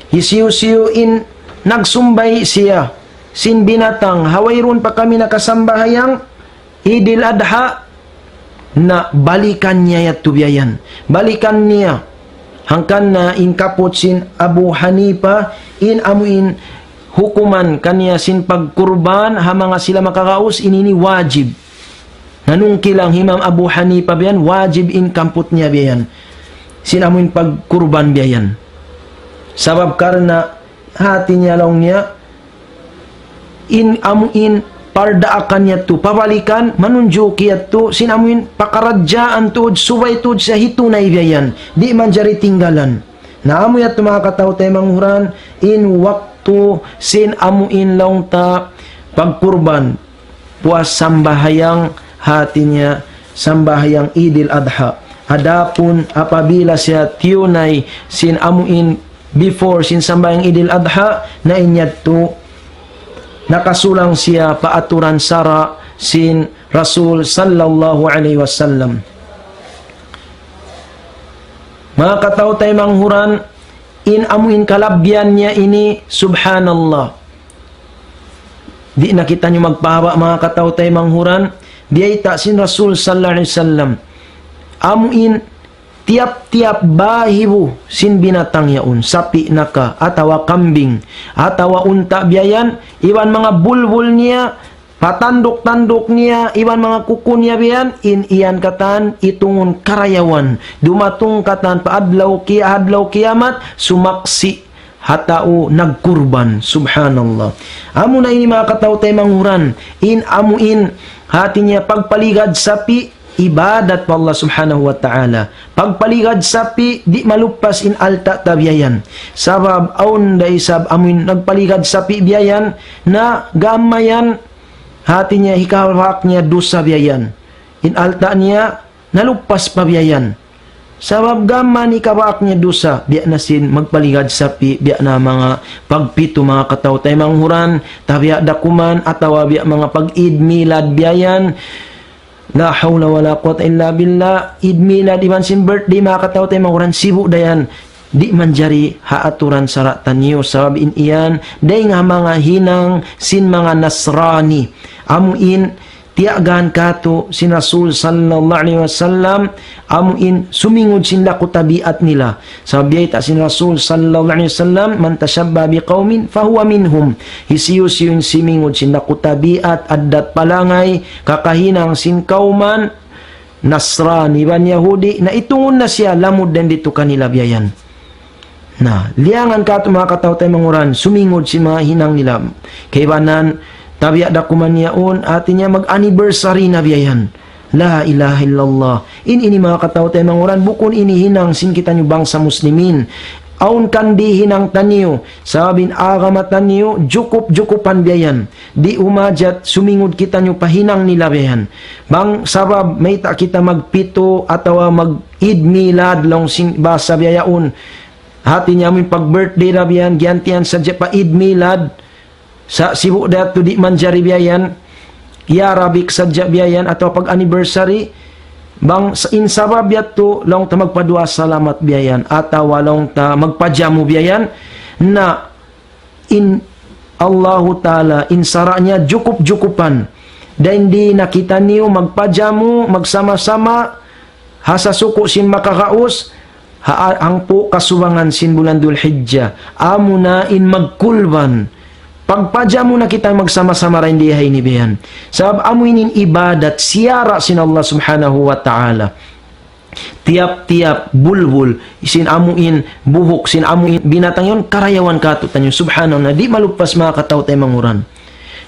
Hisiyu-siyu in nagsumbay siya sin binatang ha wayruun pa kami nakasambahayang Idil Adha, na balikan niya yadtu biya' yan. Balikan niya. Hangkan na in kaput sin Abu Hanifa, in amu in hukuman kaniya sin pagkurban ha manga sila makakaus, in ini wajib. Nanungkil in Imam Abu Hanifa biya' yan, wajib in kaput niya biya' yan. Sin amu in pagkurban biya' yan. Sabab karna' hati niya laung niya, in amu in pardaakan yadtu, pabalikan, manunjuki yadtu, sin amu in pakaradjaan tuud, subay tuud siya hitunay biya' yan. Di' manjari tinggalan. Na amu yadtu manga kataw-taymanghuran, in waktu sin amu in laung ta pagkurban, puas sambahayang, hati niya sambahayang Idil Adha. Adapun apabila siya tiyunay sin amu in before sin sambahayang Idil Adha, na in yadtu nakasulang siya pa aturan sara' sin Rasul sallallahu alayhi wasallam. Manga kataw-taymanghuran, in amu in kalabbihan niya ini, subhanallah. Di' na kitaniyu magpahaba', manga kataw-taymanghuran, biyayta' sin Rasul sallallahu alayhi wasallam. Amu in tiyap-tiyap bahibu sin binatang yaun, sapi' na ka, atawa kambing, atawa unta' biya' yan, iban manga bulbul niya, patanduk-tanduk niya, iban manga kuku niya biya' yan, in yan katan itungun karayawan. Dumatung katan pa adlaw ki-, adlaw kiyamat, sumaksi' ha tau nagkurban. Subhanallah. Amu na ini manga kataw-taymanghuran, in amu in, hati niya pagpaligad sapi', ibadat pa Allah subhanahu wa ta'ala. Pagpaligad sapi', di' maluppas in alta' ta biya' yan. Sabab, awn da isab amu in nagpaligad sapi' biya' yan, na gam mayan, hati niya hikabak niya dusa biya' yan. In alta' niya, naluppas pa biya' yan. Sabab gam mayan hikabak niya dusa, biya' na sin magpaligad sapi', biya' na manga pagpitu manga kataw-taymanghuran, tabiya' da kuman, atawa biya' manga pag-Eid Milad biya' yan. La hawla wala quwwata illa billah. Eid Milad iban sin birthday manga kataw-taymanghuran, sibu' da yan. Di' manjari ha aturan sara' taniyu, sabab in yan, dayn ha manga hinang sin manga Nasrani. Amu in, tiyagahan katu' sin Rasul sallallahu alayhi wasallam, amu in sumingud sin laku tabiat nila. Sabab biyayta' sin Rasul sallallahu alayhi wasallam, من تشبه بقوم فهو منهم. Hisiyu-siyu in simingud sin laku tabiat, addat palangay, kakahinang sin kawman, Nasrani, iban Yahudi, na itungun na siya lamud dayn ditu kanila biya' yan. Na, liyangan katu' manga kataw-taymanghuran, sumingud sin manga hinang nila. Kaibanan, tabiya' da kuman yaun, hati niya mag-anniversary na biya' yan. La ilaha illallah. In ini manga kataw-taymanghuran, bukun ini hinang sin kitaniyu bangsa muslimin. Awn kan di' hinang taniyu, sabab in agama taniyu, jukup-jukupan biya' yan. Di' umajat sumingud kitaniyu pa hinang nila biya' yan. Bang sabab mayta' kita magpitu atawa mag-Eid Milad laung sin bahasa biya' yaun. Hati niya amu in pag-birthday ra biya' yan, giyantian sadja pa Eid Milad. Sa' sibu' da yadtu di' manjari biya' yan. Yarabik sadja biya' yan atawa pag-anniversary. Bang sa-, in sabab yadtu laung ta magpaduwaa salamat biya' yan atawa laung ta magpajamu biya' yan. Na in Allahu Ta'ala, in sara' niya jukup-jukupan. Dayn di na kitaniyu magpajamu, magsama-sama, ha sasuku' sin makagaus, ha a-, hangpu' kasubangan sin bulan Dhul Hijjah. Amuna in magkurban. Pagpajamu na kita magsama-sama dayn di ha ini biya' yan. Sabab amu ini in ibadat siyara' sin Allah Subhanahu wa Ta'ala. Tiyap-tiyap bulbul, sin amu in buhuk, sin amu in binatang yaun, karayawan katu'taniyu. Subhanallah, di' maluppas manga kataw-taymanghuran.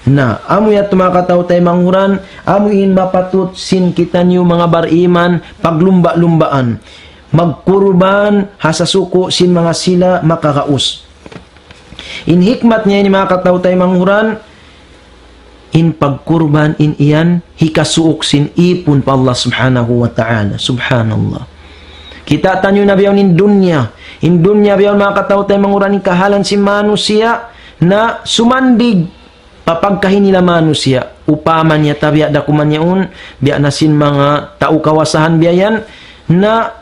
Na, amu yadtu manga kataw-taymanghuran, amu in mapatut sin kitaniyu manga bariman, paglumba'-lumbaan. Magkurban, ha sasuku' sin manga sila makagaus. In hikmat niya ini manga kataw-taymanghuran, in pagkurban in yan hikasuuk sin ipun pa Allah Subhanahu wa Ta'ala. Subhanallah. Kita' taniyu na biya' yaun in dunya. In dunya biya' yaun manga kataw-taymanghuran in kahalan sin manusiya' na sumandig pa pagkahi nila manusiya'. Upama niya tabiya' da kuman yaun, biya' na sin manga tau kawasahan biya' yan, na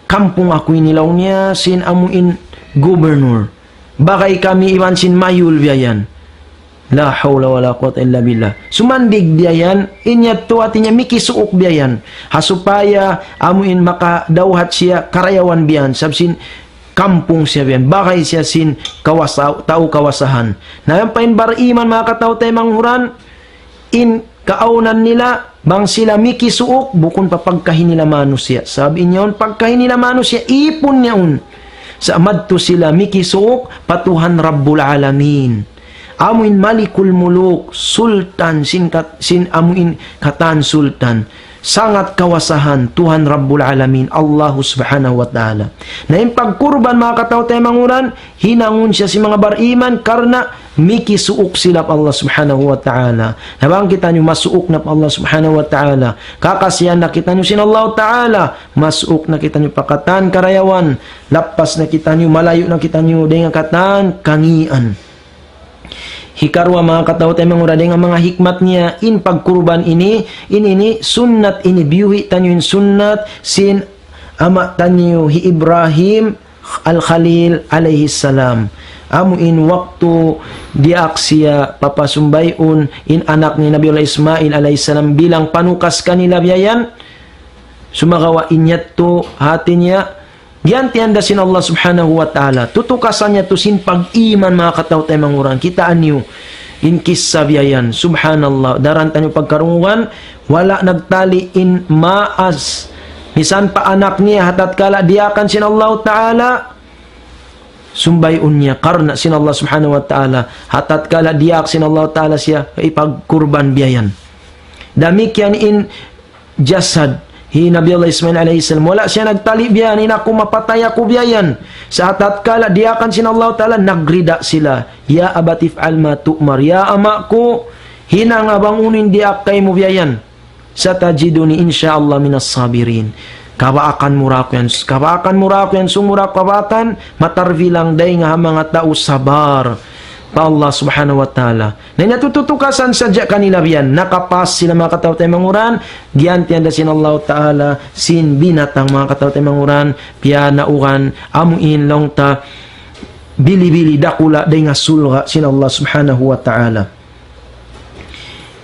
kampung aku ini laung niya sin amu in gubernur. Bagay kami iban sin mayul biya' yan. La hawla wala quwwata illa billah. Sumandig biya' yan, in yadtu hati niya mikisuuk biya' yan. Ha supaya amu in makadawhat siya karayawan biya' yan. Sabab sin kampung siya biya' yan. Bagay siya sin kawasa-, tau kawasahan. Na yan pa in bariman manga kataw-taymanghuran, in kaawnan nila, bang sila mikisuuk, bukun pa pagkahi nila manusiya'. Sabab in yaun pagkahi nila manusiya', ipun yaun. Sa' madtu sila mikisuuk pa Tuhan Rabbul Alamin. Amu in Malikul Muluk, Sultan, sin, kat, sin amu in katan Sultan. Sangat kawasahan Tuhan Rabbul Alamin, Allahu Subhanahu wa Ta'ala. Na in pagkurban, manga kataw-taymanghuran, hinangun siya sin manga bariman karna' mikisuuk sila pa Allah Subhanahu wa Ta'ala. Na bang kitaniyu masuuk na pa Allah Subhanahu wa Ta'ala, kakasihan na kitaniyu sin Allah Ta'ala, masuuk na kitaniyu pa katan karayawan, lappas na kitaniyu, malayu' na kitaniyu dayn ha katan kangian. Hikaruwa, manga kataw-taymanghuran, dayn ha manga hikmat niya in pagkurban ini, in ini sunnat ini, biyuhi' taniyu in sunnat sin ama' taniyu hi Ibrahim Al-Khalil alayhi salam. Amu in waktu diyaak siya papasumbayun in anak niya Nabiullah Ismail alayhi salam bilang panukas kanila biya' yan. Sumagawa' in yadtu hati niya, giyantian da sin Allah Subhanahu wa Ta'ala. Tutukasan niya tu sin pag-iman, manga kataw-taymanghuran. Kitaa niyu in kissa biya' yan. Subhanallah. Daran taniyu pagkarungugan, wala' nagtali' in maas. Misan pa anak niya, ha tatkala diyaakan sin Allah Ta'ala, sumbayun niya karna' sin Allah Subhanahu wa Ta'ala. Ha tatkala diyaak sin Allah Ta'ala siya, ipagkurban biya' yan. Damikkiyan in jasad hi Nabi Allah Ismail alayhi salam. Wala' siya nagtali' biya' yan, in aku mapatay aku biya' yan. Sa' tatkala diyaakan sin Allah Ta'ala, nagrida sila. يا أبت افعل ما تؤمر. Ya ama' ku, hinanga bang unu in diyaak kaymu biya' yan. ستجدني إن شاء الله من الصابرين. Kabaakan mu ra aku yan, kabaakan mu ra aku yan, sumura kabaakan, matarbilang dayn ha manga tau sabar pa Allah Subhanahu wa Ta'ala. Na in yadtu tutukasan sadja kanila biya' yan, nakapas sila, manga kataw-taymanghuran, giyantian da sin Allah Ta'ala sin binatang, manga kataw-taymanghuran, piyanaugan, amu in laung ta, bili-bili dakula' dayn ha surga' sin Allah Subhanahu wa Ta'ala.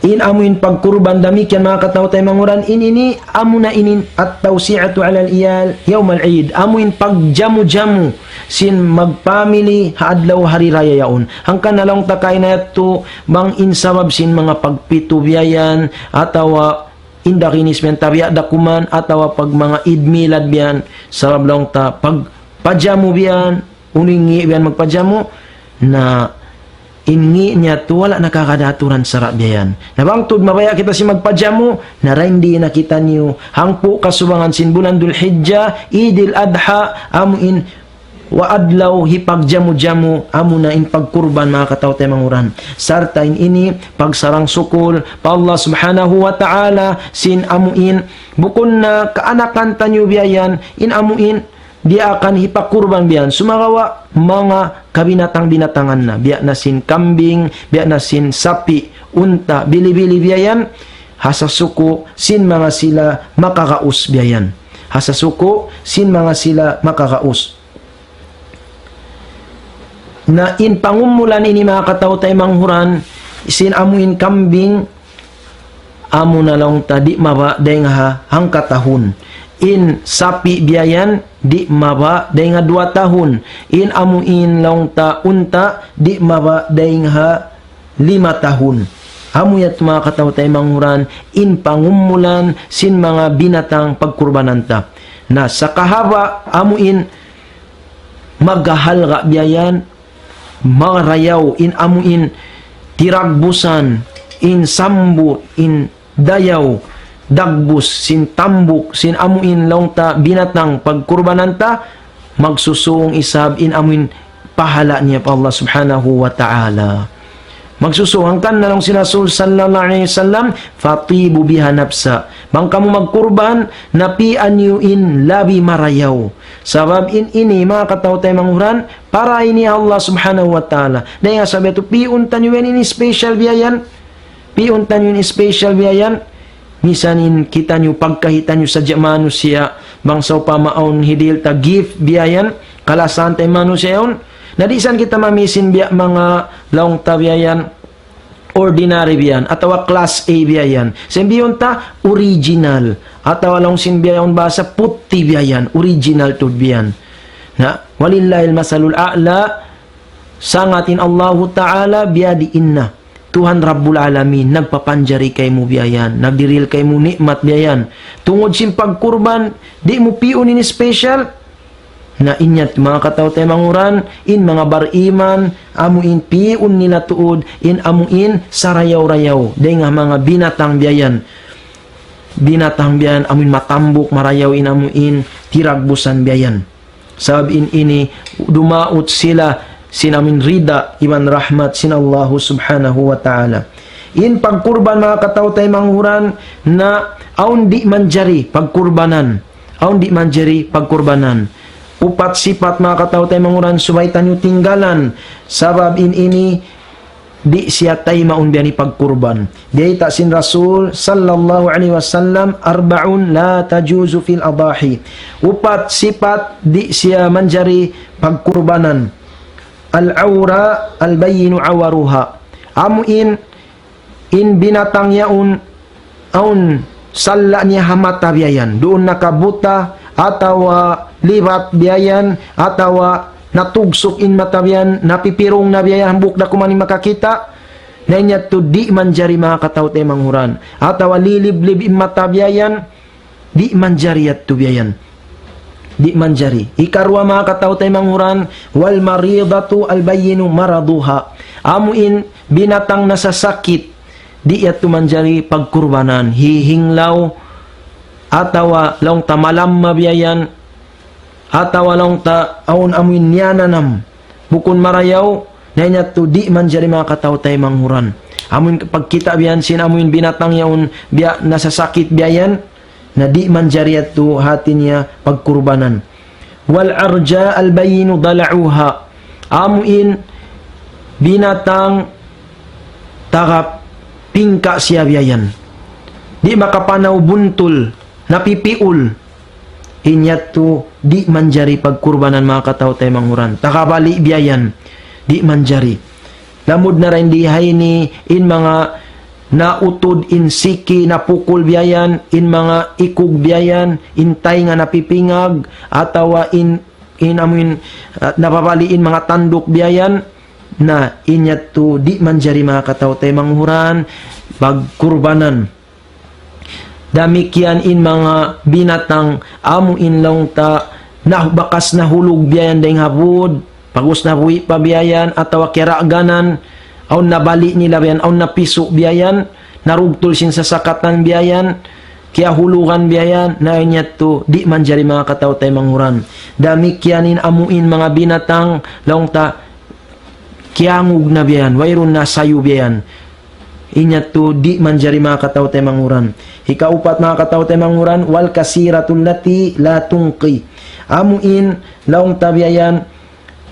In amu in pagkurban damikkiyan, manga kataw-taymanghuran, in ini, amu na in التوسعة على العيال يوم العيد. Amu in pagjamu-jamu sin magpamili ha adlaw hari raya yaun. Hangkan na laung ta kaina yadtu, bang in sabab sin manga pagpitu biya' yan, atawa indakinis biya' yan, tabiya' da kuman, atawa pag manga Eid Milad biya' yan, sabab laung ta pagpajamu biya' yan, unu in ngi' biya' yan magpajamu, na in ngi' niya tu wala' nakakadaturan sara' biya' yan. Na bang tuud mabaya' kita sin magpajamu, na dayn di na kitaniyu hangpu' kasubangan sin bulan Dhul Hijjah, Eidil Adha, amu in wa adlaw hipagjamu-jamu, amu na in pagkurban, manga kataw-taymanghuran. Sarta' in ini pagsarang-sukul pa Allah Subhanahu wa Ta'ala, sin amu in, bukun na kaanakan taniyu biya' yan, in amu in, diyaakan hipakurban biya' yan. Sumagawa' manga kabinatang-binatangan na, biya' na sin kambing, biya' na sin sapi', unta', bili-bili biya' yan, ha sasuku' sin manga sila makagaus biya' yan. Ha sasuku' sin manga sila makagaus. Na in pangumulan ini, manga kataw-taymanghuran, sin amu in kambing, amu na laung ta di' mababa' dayn ha hangka tahun. In sapi' biya' yan, di' mababa' dayn ha duwa tahun. In amu in laung ta unta', di' mababa' dayn ha lima tahun. Amu yadtu, manga kataw-taymanghuran, in pangumulan sin manga binatang pagkurbanan ta. Na sa kahaba' amu in maghahalga' biya' yan, marayaw, in amu in tiragbusan, in sambut, in dayaw, dagbus, sin tambuk, sin amu in laung ta binatang pagkurbanan ta, magsusūng isab in amu in pahala' niya pa Allah Subhanahu wa Ta'ala. Magsusūng, hangkan na laung sin Rasul sallallahu alayhi wasallam, فطيبوا بها نفسا. Bang kamu magkurban, na pi'an niyu in labi marayaw. Sabab in ini, manga kataw-taymanghuran, para ini Allah Subhanahu wa Ta'ala. Dayn ha sabab yadtu, pi'un taniyu yan in special biya' yan. Pi'un taniyu in special biya' yan. Misan in kitaniyu pagkahi taniyu sadja manusiya', bang sawpama awn hidihil ta gift biya' yan, kalasahan ta in manusiya' yaun. Na di' san kita mamisin biya' manga laung ta biya' yan, ordinary biya' yan, atawa class A biya' yan. Sin biyun ta, original. Atawa laung sin biya' yaun bahasa, putti biya' yan, original tuud biya' yan. Na, ولله المثل الأعلى, sangat in Allahu Ta'ala biyadiin na. Tuhan Rabbul Alamin, nagpapanjari kaymu biya' yan, nagdirihil kaymu ni'mat biya' yan. Tungud sin pagkurban, di' mu pi'un in special. Na in yadtu manga kataw-taymanghuran, in manga bariman, amu in pi'un nila tuud, in amu in sarayaw-rayaw, dayn ha manga binatang biya' yan. Binatang biya' yan, amu in matambuk, marayaw in amu in tiragbusan biya' yan. Sabab in ini, dumaut sila sin amu in rida iban rahmat sin Allahu Subhanahu wa Ta'ala. In pagkurban manga kataw-taymanghuran na awn di' manjari pagkurbanan. Awn di' manjari pagkurbanan. Upat sipat manga kataw-taymanghuran subay taniyu tinggalan. Sabab in ini di' siya taymaun biya' ini pagkurban. Biyayta' sin Rasul sallallahu alayhi wasallam, أربع لا تجوز في الأضاحي. Upat sipat di' siya manjari pagkurbanan. العوراء البين عورها. Amu in, in binatang yaun, awn salla' niya ha mata biya' yan. Duun nakabuta, atawa libat biya' yan, atawa natugsuk in mata biya' yan, napipirung na biya' yan, hambuuk da kuman in makakita'. Na in yadtu di' manjari manga kataw-taymanghuran. Atawa liliblib in mata biya' yan, di' manjari yadtu biya' yan. Di' manjari. Hikaruwa manga kataw-taymanghuran, والمريضة البين مرضها. Amu in binatang nasasakit, di' yadtu manjari pagkurbanan. Hihinglaw, atawa laung ta malamma biya' yan, atawa laung ta awn amu in niyananam. Bukun marayaw, na in yadtu di' manjari manga kataw-taymanghuran. Amu in pagkita' biya' yan sin amu in binatang yaun, biya' nasasakit biya' yan, na di' manjari yadtu hati niya pagkurbanan. والعرجاء البين ضلعها. Amu in binatang taga pingka' siya biya' yan. Di' makapanaw buntul, napipiul. In yadtu di' manjari pagkurbanan manga kataw-taymanghuran. Taga bali' biya' yan. Di' manjari. Lamud na dayn di ha ini in manga nautud in siki, napukul biya' yan, in manga ikug biya' yan, in taynga napipingag, atawa in, in amu in, ah, nababali' in manga tanduk biya' yan, na in yadtu di' manjari manga kataw-taymanghuran pagkurbanan. Damikkiyan in manga binatang amu in laung ta na bakas nahulug biya' yan dayn ha būd, pag'ubus nabuhi' pa biya' yan, atawa kiyaraganan, awn nabali' nila biya' yan, awn napisu' biya' yan, narugtul sin sasakatan biya' yan, kiyahulugan biya' yan, na in yadtu di' manjari manga kataw-taymanghuran. Damikkiyan in amu in manga binatang laung ta kiyangug na biya' yan, wayruun na sayu biya' yan. In yadtu di' manjari manga kataw-taymanghuran. Hikaupat manga kataw-taymanghuran, والكسيرة التي لا تنقي. Amu in laung ta biya' yan,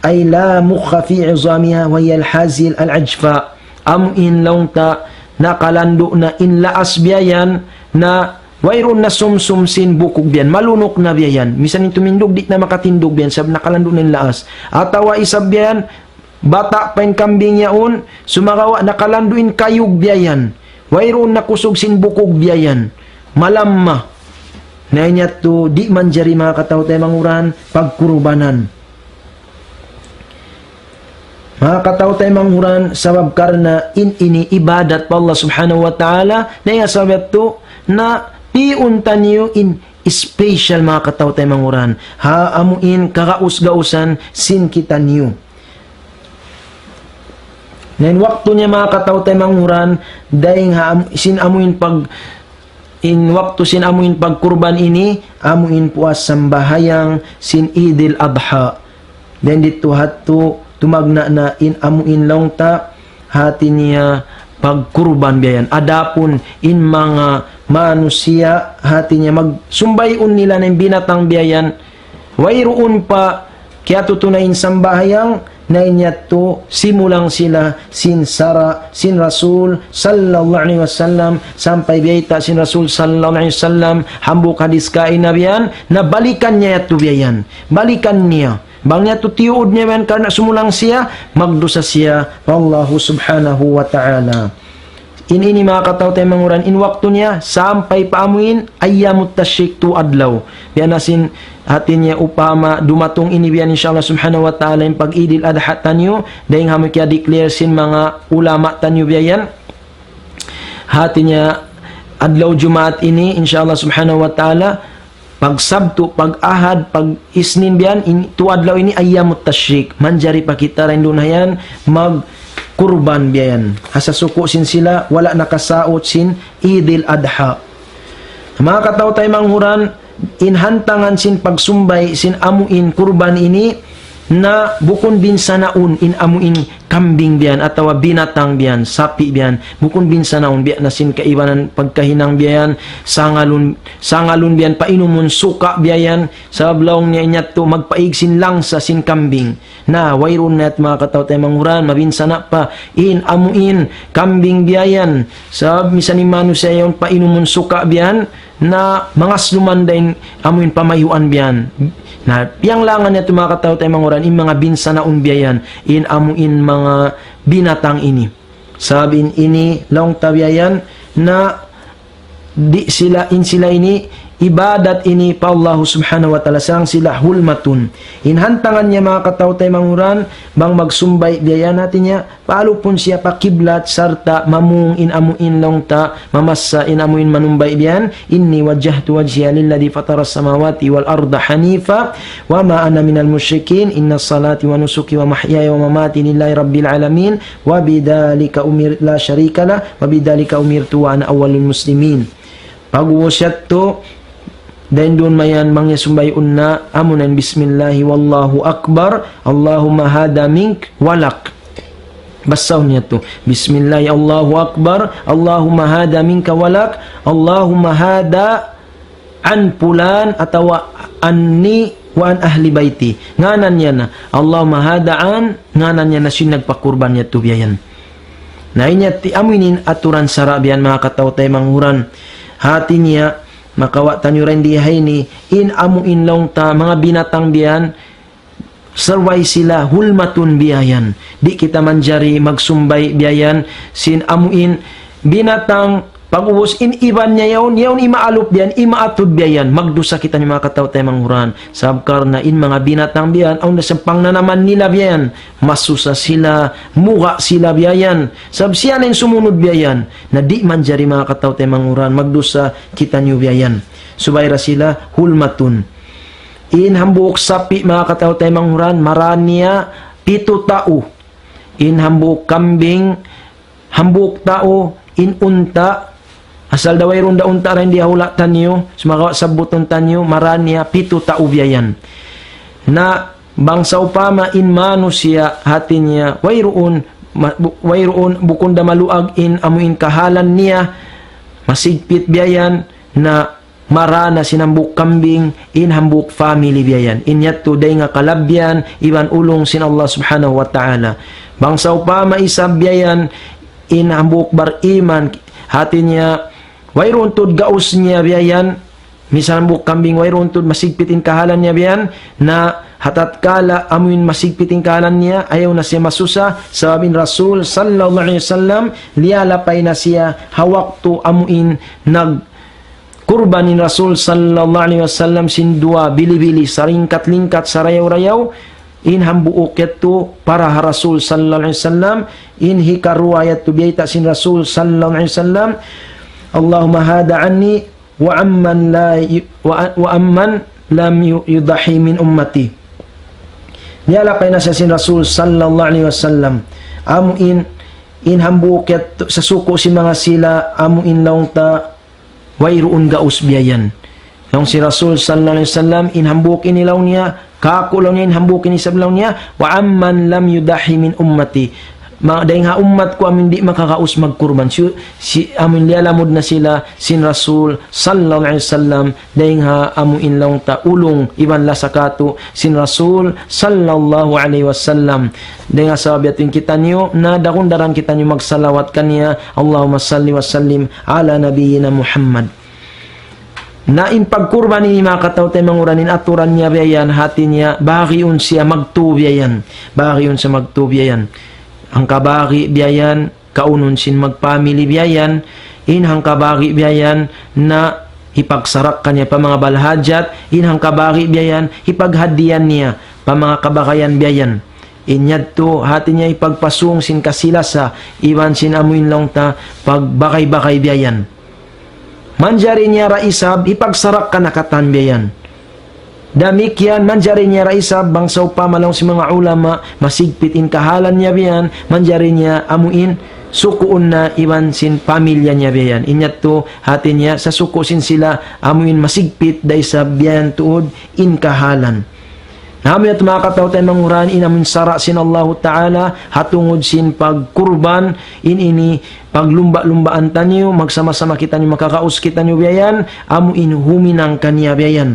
أي لا مخ في عظامها وهي الهزيل العجفاء. Amu in laung ta nakalandu' na in laas biya' yan na wayruun na sumsum sin bukug biya' yan. Malunuk na biya' yan. Misan in tumindug di' na makatindug biya' yan sabab nakalandu' na in laas. Atawa isab biya' yan, bata' pa in kambing yaun, sumagawa' nakalandu' in kayug biya' yan. Wayruun na kusug sin bukug biya' yan. Malamma. Na in yadtu, di' manjari manga kataw-taymanghuran, pagkurbanan. Manga kataw-taymanghuran, sabab karna' in ini ibadat pa Allah Subhanahu wa Ta'ala, na in sabab yadtu, na pi'un taniyu in special manga kataw-taymanghuran. Ha amu in kagaus-gausan sin kitaniyu. Na in waktu niya manga kataw-taymanghuran, dayng ha am-, sin amu in pag-, in waktu sin amu in pagkurban ini, amu in puas sambahayang sin Idil Adha. Dayng didtu hadtu tumagna' na in amu in laung ta, hati niya pagkurban biya' yan. Adapun in manga manusiya', hati niya magsumbay'un nila na in binatang biya' yan, wayruun pa kiyatutunay in sambahayang, na in yadtu simulang sila sin sara' sin Rasul sallallahu alayhi wasallam, sampay biyayta' sin Rasul sallallahu alayhi wasallam, hambuuk hadis kaina biya' yan, na balikan niya yadtu biya' yan. Balikan niya. Bang niya tu tiyuud niya yan karna' sumulang siya, magdusa siya pa Allahu Subhanahu wa Ta'ala. In ini manga kataw-taymanghuran, in waktu niya sampay pa amuin ayyamut tashrik, tu adlaw. Biya' na sin hati niya upama dumatung ini biya' yan, insya Allah Subhanahu wa Ta'ala, in pag-Idil Adha taniyu, dayng ha amu kiya-declare sin manga ulama taniyu biya' yan. Hati niya adlaw Jumaat ini, insya Allah Subhanahu wa Ta'ala, pag Sabtu, pag Ahad, pag Isnin biya' yan, in, tu adlaw ini ayyamut tashrik. Manjari pa kita dayn duun ha yan magkurban biya' yan. Ha sasuku' sin sila, wala' nakasaut sin Idil Adha. Manga kataw-taymanghuran, in hantangan sin pagsumbay' sin amuin kurban ini, na bukun binsanaun in amuin kambing biya' yan, atawa binatang biya' yan, sapi' biya' yan, bukun binsanaun biya' na sin kaibanan pagkahinang biya' yan, sangalun, sangalun biya' yan, painumun suka' biya' yan, sabab laung niya in yadtu magpaig sin langsa sin kambing. Na, wayruun na yadtu manga kataw-taymanghuran, mabinsana' pa in amuin kambing biya' yan. Sabab misan in manusiya' yaun painumun suka' biya' yan, na mangasluman da in amuin pamayhuan biya' yan. Na, piyanglangan yadtu manga kataw-taymanghuran, in manga binsanaun biya' yan, in amuin manga binatang ini. Sabab in ini laung ta biya' yan, na di' sila, in sila ini, ibadat ini pa Allah Subhanahu wa Ta'ala, sarang sila hulmatun. In hantangan niya manga kataw-taymanghuran, bang magsumbay' biya' yan, hati niya, paalupun siya pa kiblat sarta' mamung in amuin laung ta, mamassa in amuin manumbay' biya' yan, إني وجهت وجهي للذي فطر السماوات والأرض حنيفا وما أنا من المشركين إن صلاتي ونسكي ومحياي ومماتي لله رب العالمين وبذلك أمرت لا شريك له وبذلك أمرت وأنا أول المسلمين. Pag'ubus yadtu, dayn duun mayan mangyasumbay'un na, amuna in بسم الله والله أكبر اللهم هذا منك ولك. Basahun niya yadtu. بسم الله الله أكبر اللهم هذا منك ولك اللهم هذا عن فلان atawa عني وعن أهل بيتي. Ngānan niya na. اللهم هذا عن, ngānan niya na sin nagpakurban yadtu biya' yan. Na in yadtu amu ini in aturan sara' biya' yan manga kataw-taymanghuran. Hati niya, makawa' taniyu dayn di ha ini, in amuin laung ta, manga binatang biya' yan, sarbay sila hulmatun biya' yan. Di' kita manjari magsumbay' biya' yan, sin amuin binatang, pag'ubus in iban niya yaun, yaun imaalup biya' yan, imaatud biya' yan, magdusa kitaniyu manga kataw-taymanghuran. Sabab karna' in manga binatang biya' yan, awn da isab pangnanaman nila biya' yan, masusa sila, muga' sila biya' yan. Sabab siya na in sumunud biya' yan, na di' manjari manga kataw-taymanghuran, magdusa kitaniyu biya' yan. Subay da sila hulmatun. In hambuuk sapi' manga kataw-taymanghuran, marā niya pitu tau. In hambuuk kambing, hambuuk tau, in unta', asal da wayruun da unta' dayn di ha hula' taniyu, sumagawa' sabbutun taniyu, marā niya pitu tau biya' yan. Na bang sawpama in manusiya' hati niya, wayruun, ma-, bu-, wayruun, bukun da maluag in amuin kahalan niya, masigpit biya' yan, na marā na sin hambuuk kambing, in hambuuk family biya' yan. In yadtu dayn ha kalabbihan, iban ulung sin Allah Subhanahu wa Ta'ala. Bang sawpama isab biya' yan, in hambuuk bariman, hati niya, wayruun tuud gaus niya biya' yan, misan hambuuk kambing, wayruun tuud masigpit in kahalan niya biya' yan, na ha tatkala amuin masigpit in kahalan niya, ayaw na siya masusa, sabab in Rasul sallallahu alayhi wasallam, liyalapay na siya, ha waktu amuin nag- kurban in Rasul sallallahu alayhi wasallam sin duwa bili-bili, saringkat-lingkat, sarayaw-rayaw, in hambuuk yadtu para ha Rasul sallallahu alayhi wasallam, in hikaruwa yadtu biyayta' sin Rasul sallallahu alayhi wasallam, اللهم هذا عني وعمن لا ي-، وع-، وعمن لم ي-، يضحي من أمتي. Niyalapay na siya sin Rasul sallallahu alayhi wasallam. Amu in, in hambuuk yadtu, sasuku' sin manga sila, amu in laung ta, wayruun gaus biya' yan. Laung sin Rasul sallallahu alayhi wasallam, in hambuuk ini laung niya, kāku' laung niya, in hambuuk ini isab laung niya, وعمن لم يضح من أمتي. Ma-, dayn ha ummat ku amu in di' makagaus magkurban. Si, si, amu in liyalamud na sila sin Rasul sallallahu alayhi wasallam, dayn ha amu in laung ta ulung iban lasa kātu' sin Rasul sallallahu alayhi wasallam. Dayn ha sabab yadtu in kitaniyu, na daran-daran kitaniyu magsalawat kaniya, اللهم صل وسلم على نبينا محمد. Na in pagkurban ini manga kataw-taymanghuran in aturan niya biya' yan, hati niya, bariun siya magtū biya' yan. Bariun siya magtū biya' yan. Hangka bari biya' yan, kaunun sin magpamili biya' yan, in hangka bari biya' yan, na hipagsarak kaniya pa manga balhajat, in hangka bari biya' yan, hipaghadiyan niya pa manga kabagayan biya' yan. In yadtu, hati niya hipagpasung sin kasi-lasa, iban sin amu in laung ta, pagbagay-bagay biya' yan. manjari niya ra isab, hipagsarak ka na katan biya' yan. Damikkiyan, manjari niya ra isab, bang sawpama laung sin manga ulama, masigpit in kahalan niya biya' yan, manjari niya amuin, sukuun na iban sin pamilya niya biya' yan. In yadtu, hati niya, sasuku' sin sila, amuin masigpit, da isab biya' yan tuud, in kahalan. Na amu yadtu manga kataw-taymanghuran, in amuin sara' sin Allahu Ta'ala, ha tungud sin pagkurban, in ini, paglumba'-lumbaan taniyu, magsama-sama kitaniyu, makakaus kitaniyu biya' yan, amuin huminang kaniya biya' yan.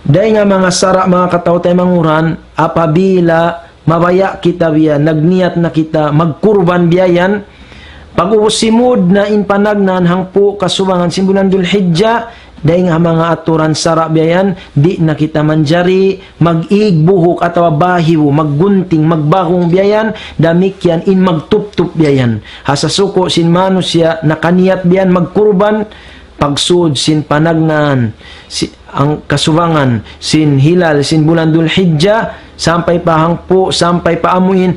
Dayn ha manga sara' manga kataw-taymanghuran, apabila mabaya' kita biya' yan, nagniyat na kita magkurban biya' yan, pag'ubus simud na in panagnaan hangpu' kasubangan sin bulan Dul Hijjah, dayn ha manga aturan sara' biya' yan, di' na kita manjari mag-ig buhuk atawa bahibu, maggunting, magbahung biya' yan, damikkiyan in magtuptup biya' yan. Ha sasuku' sin manusiya' nakaniyat biya' yan magkurban, pagsud sin panagnaan, si, hangpu' kasubangan, sin hilal, sin bulan Dul Hijjah, sampay pa hangpu', sampay pa amuin,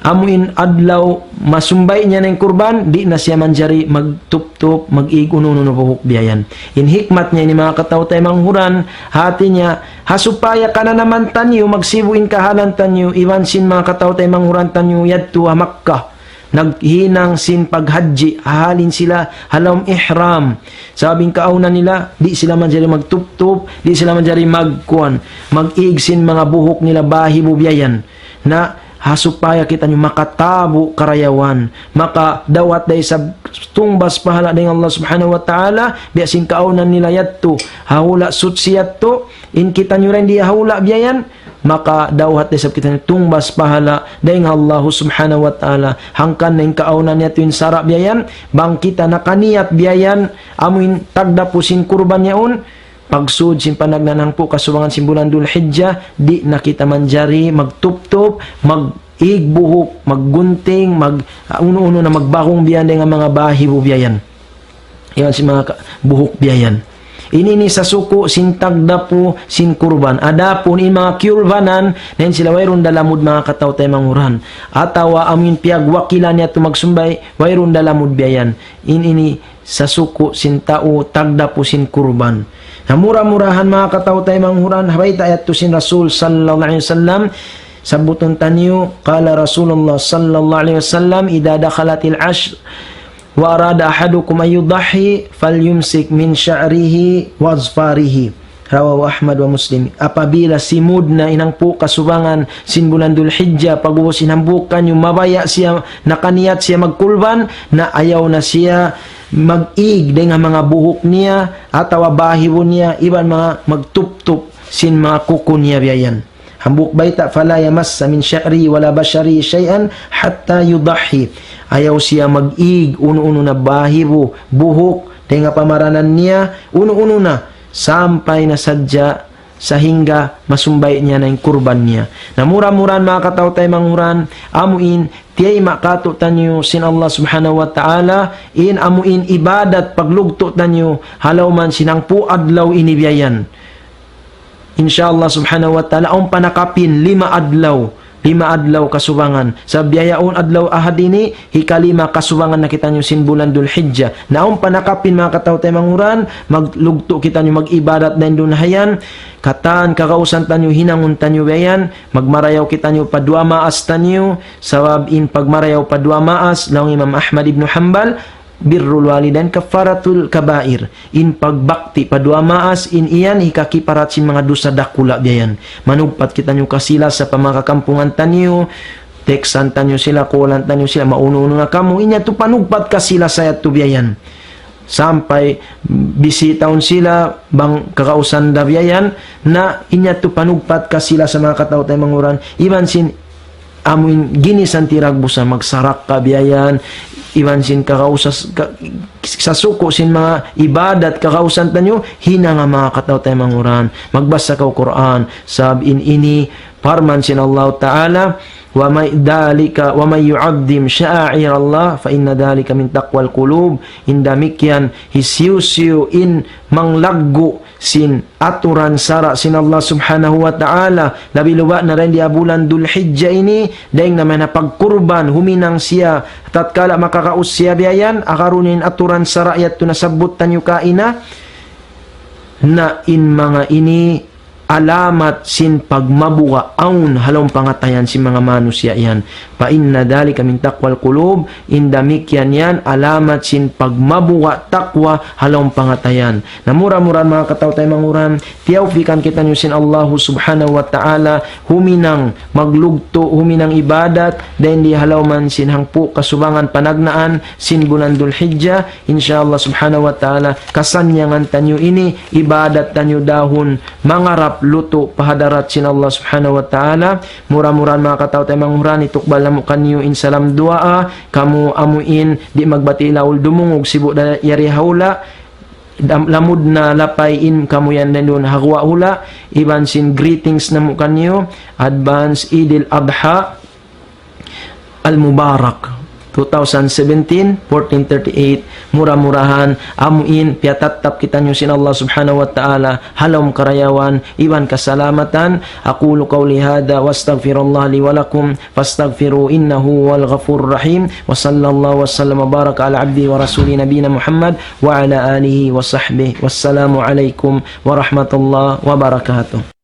amuin adlaw masumbay' niya na in kurban, di' na siya manjari magtuptup, mag-ig unu-unu na buhuk biya' yan. In hikmat niya ini manga kataw-taymanghuran, hati niya, ha supaya kananaman taniyu, magsibu' in kahalan taniyu, iban sin manga kataw-taymanghuran taniyu, yadtu ha Makkah. Naghinang sin paghajji, halin sila ha lawm ihram. Sabab in kaawnan nila, di' sila manjari magtuptup, di' sila manjari magkuan, mag-ig sin manga buhuk nila bahibu biya' yan. Na, ha supaya kitaniyu makatabu' karayawan, makadawhat da isab tungbas pahala' dayn Allah Subhanahu wa Ta'ala, biya' sin kaawnan nila yadtu, ha hula' suchi yadtu, in kitaniyu ra di' ha hula' biya' yan, makadawhat da isab kitaniyu tungbas pahala' dayn ha Allah Subhanahu wa Ta'ala. Hangkan na in kaawnan yadtu in sara' biya' yan, bang kita nakaniyat biya' yan, amuin tagdapu sin kurban yaun, pagsud sin panagnaan hangpu' kasubangan sin bulan Dul Hijjah, di' na kita manjari magtuptup, mag-ig buhuk, maggunting, mag, unu-unu na magbahung biya' yan dayn ha manga bahibu biya' yan. Iban sin manga ka-, buhuk biya' yan. Ini ini sasuku' sin tagdapu sin kurban. Adapun in manga kiyurbanan, na in sila wayruun da lamud manga kataw-taymanghuran. Atawa amuin piyagwakilan niya tu magsumbay', wayruun da lamud biya' yan. In ini sasuku' sin tau tagdapu sin kurban. Na mura-murahan manga kataw-taymanghuran, ha bayta' yadtu sin Rasul sallallahu alayhi wasallam, sabbutun taniyu, قال رسول الله صلى الله عليه وسلم: إذا دخلت العشر وأراد أحدكم أن يضحي فليمسك من شعره وأظفاره. رواه أحمد ومسلم. Apabila simud na in hangpu' kasubangan sin bulan Dul Hijjah, pag'ubus in hambuuk kaniyu mabaya' siya, nakaniyat siya magkurban, na ayaw na siya mag-ig dayn ha manga buhuk niya, atawa bahibu niya, iban manga magtuptup sin manga kuku niya biya' yan. Hambuuk bayta', فلا يمس من شعره ولا بشره شيئا حتى يضحي. Ayaw siya mag-ig, unu-unu na bahibu, buhuk, dayn ha pamaranan niya, unu-unu na, sampay na sadja, sahingga masumbay' niya na in kurban niya. Na mura-murahan manga kataw-taymanghuran, amuin, tiyayma' kātu'niyu sin Allah Subhanahu wa Ta'ala, in amuin ibadat paglugtu' taniyu, ha lawm sin hangpu' adlaw ini biya' yan. Insya Allah Subhanahu wa Ta'ala, awn pa nakapin lima adlaw, lima adlaw kasubangan. Sa' biya' yaun adlaw Ahad ini, hikalima kasubangan na kitaniyu sin bulan Dul Hijjah. Na awn pa nakapin manga kataw-taymanghuran, maglugtu' kitaniyu mag-ibadat dayn duun ha yan, katan kagausan taniyu, hinangun taniyu biya' yan, magmarayaw kitaniyu pa duwa maas taniyu, sabab in pagmarayaw pa duwa maas, laung Imam Ahmad ibn Hanbal, بر الوالدين كفارة الكبائر. In pagbakti pa duwa maas, in yan hikakiparat sin manga dusa dakula' biya' yan. Manugpat kitaniyu kasi-lasa pa manga kakampungan taniyu, teksan taniyu sila, call-an taniyu sila, maunu-unu na kamu, in yadtu panugpat kasi-lasa yadtu biya' yan. Sampay bisitahun sila, bang kagausan da biya' yan, na in yadtu panugpat kasi-lasa manga kataw-taymanghuran, iban sin amuin ginisan tiragbusan, magsarak ka biya' yan, iban sin kagausan, ka-, sasuku' sin manga ibadat kagausan taniyu, hinanga manga kataw-taymanghuran, magbasa kaw Qur'an, sabab in ini parman sin Allah Ta'ala, ومن ذلك ومن يعظم شعائر الله فإن ذلك من تقوى القلوب. In damikkiyan, hisiyu-siyu in manglaggu' sin aturan sara' sin Allah Subhanahu wa Ta'ala, labi-labi na dayn di ha bulan Dhul Hijjah ini, dayn na manga pagkurban, huminang siya, tatkala makakaus siya biya' yan, agarun in aturan sara' yadtu nasabbut taniyu kaina, na in manga ini alamat sin pagmabuga' awn ha lawm pangatayan sin manga manusiya' yan. فإن ذلك من تقوى القلوب, in damikkiyan yan alamat sin pagmabuga' taqwa ha lawm pangatayan. Na mura-murahan manga kataw-taymanghuran, manghuran, tiyawpikan kitaniyu sin Allahu Subhanahu wa Ta'ala, huminang maglugtu', huminang ibadat, dayn di ha lawm sin hangpu' kasubangan panagnaan, sin bulan Dhul Hijjah, insya Allah Subhanahu wa Ta'ala, kasannyangan taniyu ini, ibadat taniyu dahun, mangarap lutu' pa hadarat sin Allah Subhanahu wa Ta'ala. Mura-murahan manga kataw-taymanghuran, itukbal namu' kaniyu in salam duwaa, kamu amu in di' magbati' laul dumungug sibu' da yari ha hula', dam-, lamud na lapay in kamu yan dayn duun ha guwa' hula', iban sin greetings namu' kaniyu, advance Eid al-Adha, Al-Mubarak, two thousand seventeen, fourteen thirty-eight. Mura-murahan, amu in, piyatattap kitaniyu sin Allah Subhanahu wa Ta'ala, ha lawm karayawan, iban kasalamatan. أقول قولي هذا وأستغفر الله لي ولكم فاستغفروه إنه هو الغفور الرحيم. وصلى الله وسلم وبارك على عبده ورسوله نبينا محمد وعلى آله وصحبه. والسلام عليكم ورحمة الله وبركاته.